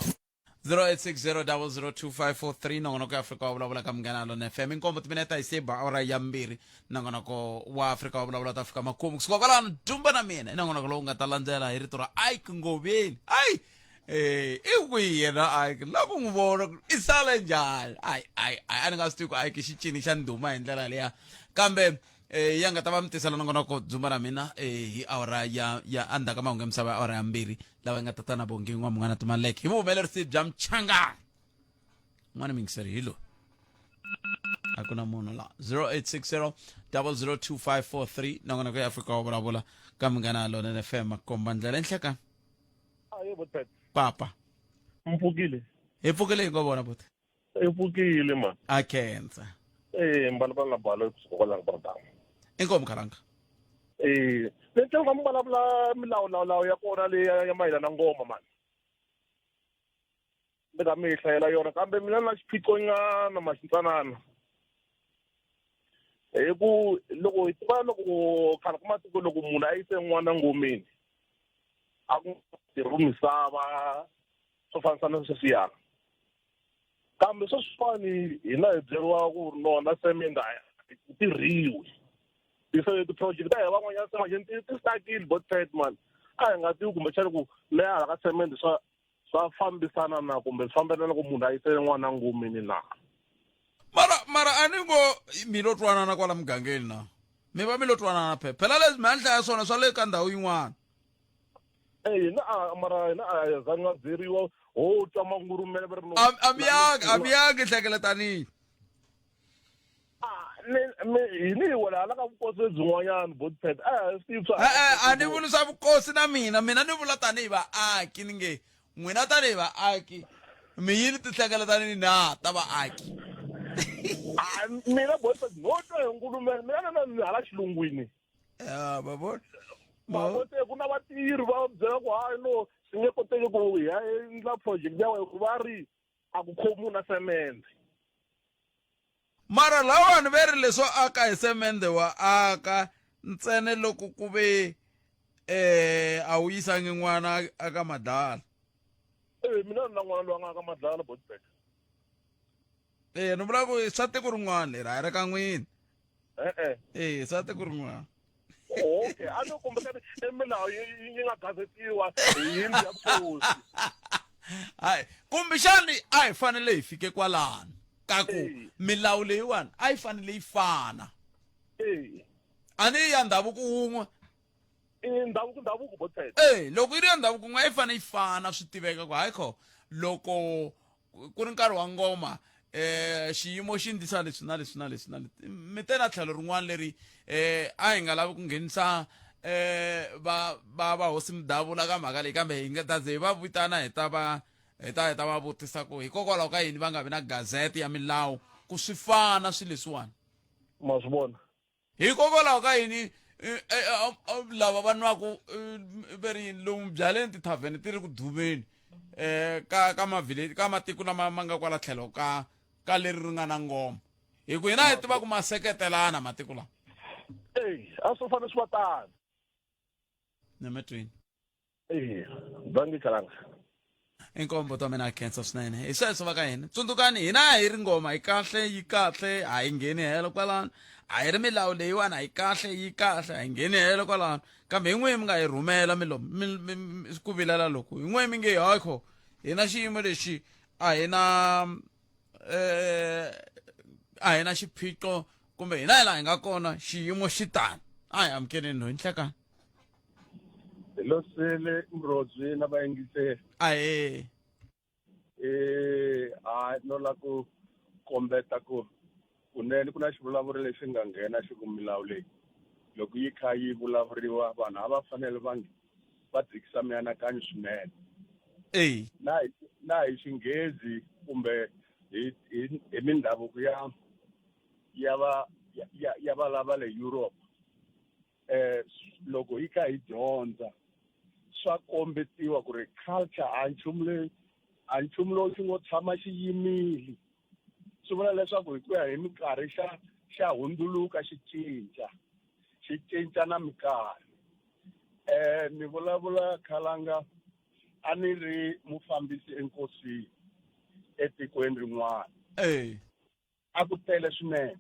0860002543 nongonoko ya Afrika wa vulavula ka Munghana Lona FM inkombo timinete yi se ba awara ya mbirhi nongonoko wa Afrika wa vulavula ta fika makumu kusuka kwalano dumba na mina i nongonoko lowu nga ta landzela hi rito ra Ike Ngoveni ayi eh i kwihi yena Ike la ku n'wi vona ku i sale njhani ayi ayi ayi a ni nga swi tivi ku Ike xi cini xa ndhuma hi ndlela liya kambe eh ya nga ta va mi tisela nongonoko dzumba na mina eh hi awara ya ya endzhaku ka mahungu ya misava ya awara ya mbirhi lava yi nga tata na bongi n'wa munghana timaleke hi vuhumelerisi bya mchangani n'wana mingiseri hi loyi a ku na munhu la 0860 002543 nongonoko ya afrika wa vulavula ka munghana lonene fm komba ndlela enhlekani Aye, Botpet. papa Mpfukile. hi pfukile hi ngo vona buti I pfukile man. A khensa. Eh, mbala na balo kusuka kwala ka Inkomu khalanga. Eh, ni twa nga mi vulavula milawu lawu lawu ya kona leyi ya mayelana na ngoma man. Ni nga mi hi hlayela yona kambe mina na xiphiqo nyana maxintsanana. Hi ku loko hi tiva loko khale ka matiko loko munhu a yise n'wana ngomeni a ku tirhi misava swo fambisana na sweswiya. Kambe sweswiwani hina hi byeriwa ku ri nona semende a yi tirhiwi. Se ti-project ta hina van'wanyana se manje ti ti stuck-ile bo tight man. A hi nga tivi kumbexana ku le hala ka semende swa swa fambisana na kumbe swi fambelana loko munhu a yise n'wana ngomeni na. Mara mara a ni ngo mi lo twanana kwala mugangeni na. Mi va mi lo twanana phela. Phela leswi mi a ni hlaya swona swa le ka ndhawu yin'wana. Eh, hina a mara hina a hi zanga byeriwa ho twa mangurumele va ri no A mi yangi a mi yangi hlengeletanini. Hini hi wela hala ka vukosi lebyin'wanyana botpet a hi swi tivi swa E-e, a ni vuli swa vukosi na mina mina ni vula tanihi vaaki ni nge n'wina tanihi vaaki mi yini tinhlengeletanini na ta vaaki mina botpet no twa hi ngulumele mina na na hala xilungwini ya va vona va te ku na vatirhi va byela ku hayi no swi nge koteki ku hi ya endla project ya wena va ri a ku khomiwi na semende mara lawani ve ri leswo aka hi semende wa aka ntsena loko ku ve eh a wu yisangi n'wana aka madlala eh mina ni na n'wana loyi a nga ka madlala botback eh ni vula ku swa tiko rin'wana leri a hi ri ka n'wina e-e eh swa tiko rin'wana okay a no kumbexani i milawu yi nga gazetiwa hi yindlu ya vukosi hayi kumbexani a hi fanele hi fike kwalano ka ku milawu leyiwani a yi fanele yi fana a ni ya ndhavuko wun'we I ndhavuko ndhavuko botset. E loko yi ri ya ndhavuko n'we a yi fanele yi fana swi tiveka ku hayi kho loko ku ri nkarhi wa ngoma eh xiyimo xi ndlisa leswi na leswi na leswi na leswi mi te na tlhelo rin'wana leri eh a hi nga lavi ku nghenisa eh va va va hosi mudavula ka mhaka leyi kambe hi nga ta ze hi va vitana hi ta va hi ta hi ta va vutisa ku hikokwalaho ka yini va nga vi na gazette ya milawu ku swi fana swilo leswiwani ma swi vona Hikokwalaho ka yini lava va nwaku ve ri yini lomu byaleni tithavhene ti ri ku dumeni um ka ka mavhileti ka matiko lama ma nga kwala tlhelo ka ka leri ri nga na ngoma hi ku hina hi tiva ku ma seketelana matiko lawa eyi a swi fanele swi va tano nemetweni eya bangi kalanga inkombo ta mina khensa swinene hi sweswo va ka hina tsundzukani hina a hi ri ngoma yi kahle yi kahle a yi ngheni helo kwalano a hi ri milawu leyiwani a yi kahle yi kahle a yi ngheni helo kwalano kambe hi n'wini mi nga yi rhumela milomo ku vilela loku hi n'wini mi nge hayi kho hina xiyimo lexi a hi na eh a hi na xiphiqo kumbe hina hi laha hi nga kona xiyimo xi tani a hi amukeleni loyi nhlekani hi lo sele murhodzi na vayingiseri ahee eh a no la ku kombeta ku kunene ku na xivulavuri lexi nga nghena xi ku milawu leyi loko yi kha yi vulavuriwa vanhu a va fanele va va dzikisa mianakanyo swinene eyi na hi na hi xinghezi kumbe hi hi hi mindhavuko ya ya va ya ya va lava le Europe eh loko hi kha hi dyondza swa kombetiwa ku ri culture a nchumu leyi a nchumu lowu xi ngo tshama xi yimile swi vula leswaku hi ku ya hi minkarhi xa xa hundzuluka xi cinca xi cinca na minkarhi eh ni vulavula khalanga a ni ri mufambisi enkosini etikweni rin'wana eh a ku tele swinene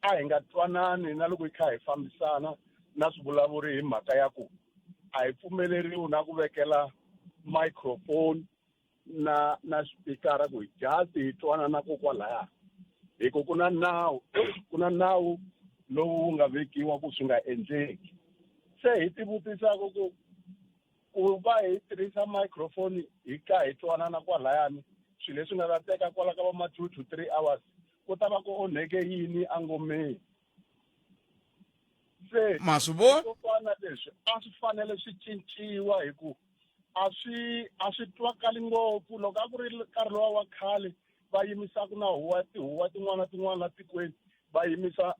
a hi nga twanani na loko hi kha hi fambisana na swivulavuri hi mhaka ya ku a hi pfumeleriwi na ku vekela microphone na na xipikara ku hi just hi twanana ko kwalaya hi ku ku na nawu ku na nawu lowu wu nga vekiwa ku swi nga endleki se hi tivutisaka ku ku va hi tirhisa microphone hi ka hi twanana kwalayani swilo leswi nga ta teka kwala ka va ma 2 to 3 hours ku ta va ku onheke yini engomeni se Ma swi vona? kokwana leswi a swi fanele swi cinciwa hi ku a swi a swi twakali ngopfu loko a ku ri nkarhi lowa wa khale va yimisaka na huwa tihuwa tin'wana na tin'wana la tikweni va yimisa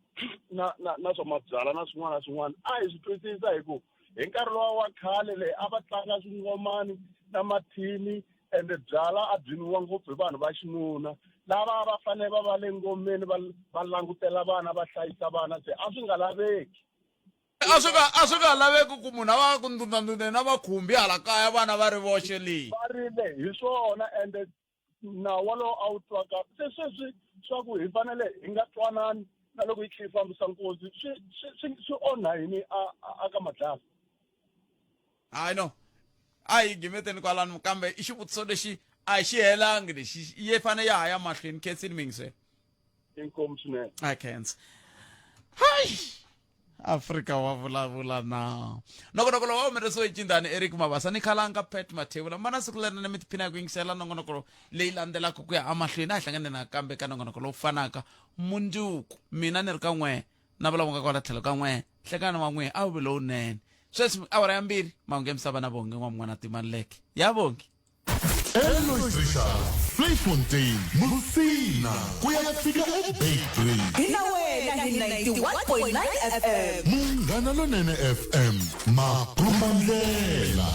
na na na swa mabyala na swin'wana na swin'wana a hi swi twisisa hi ku hi nkarhi lowa wa khale leyi a va tlanga swingomani na mathini ende byala a byi nwiwa ngopfu hi vanhu va xinuna lava a va fanele va va le ngomeni va va langutela vana va hlayisa vana se a swi nga laveki a swi nga a swi nga laveki ku munhu a va ku ndhundhandhundeni na vakhumbi hala kaya vana va ri voxe leyi va rile hi swona ende nawu walowo a wu twaka se sweswi swa ku hi fanele hi nga twanani na loko yi tlhe yi fambisa nkosi swi swi swi swi onha yini a a ka madlala hayi no a hi gimeteni kwalano kambe i xivutiso lexi a xi helangi lexi yi fanele ya ha ya mahlweni khensini mingisela inkomu swinene a khensa hayi Afrika wa vulavula na nongonoko lowu wa humelerisiwe hi Cindani Eric Mabasa ni Khalanga Pat Mathebula mana siku lerinene mi tiphina hi ku yingisela nongonoko leyi landzelaka ku ya emahlweni a hi hlangane nakambe ka nongonoko lowu fanaka mundzuku mina ni ri ka n'we na vulavunga kwala tlhelo ka n'we nhlekani wa n'we a wu vi lowunene sweswi awara ya mbirhi mahungu ya misava na vonge n'wam'wana timaleke ya vongi Elois Richard, Vleifontein, Musina, ku ya fika eBeitbridge. Hi na wena hi 91.9 FM. Munghana Lonene FM, makombandlela.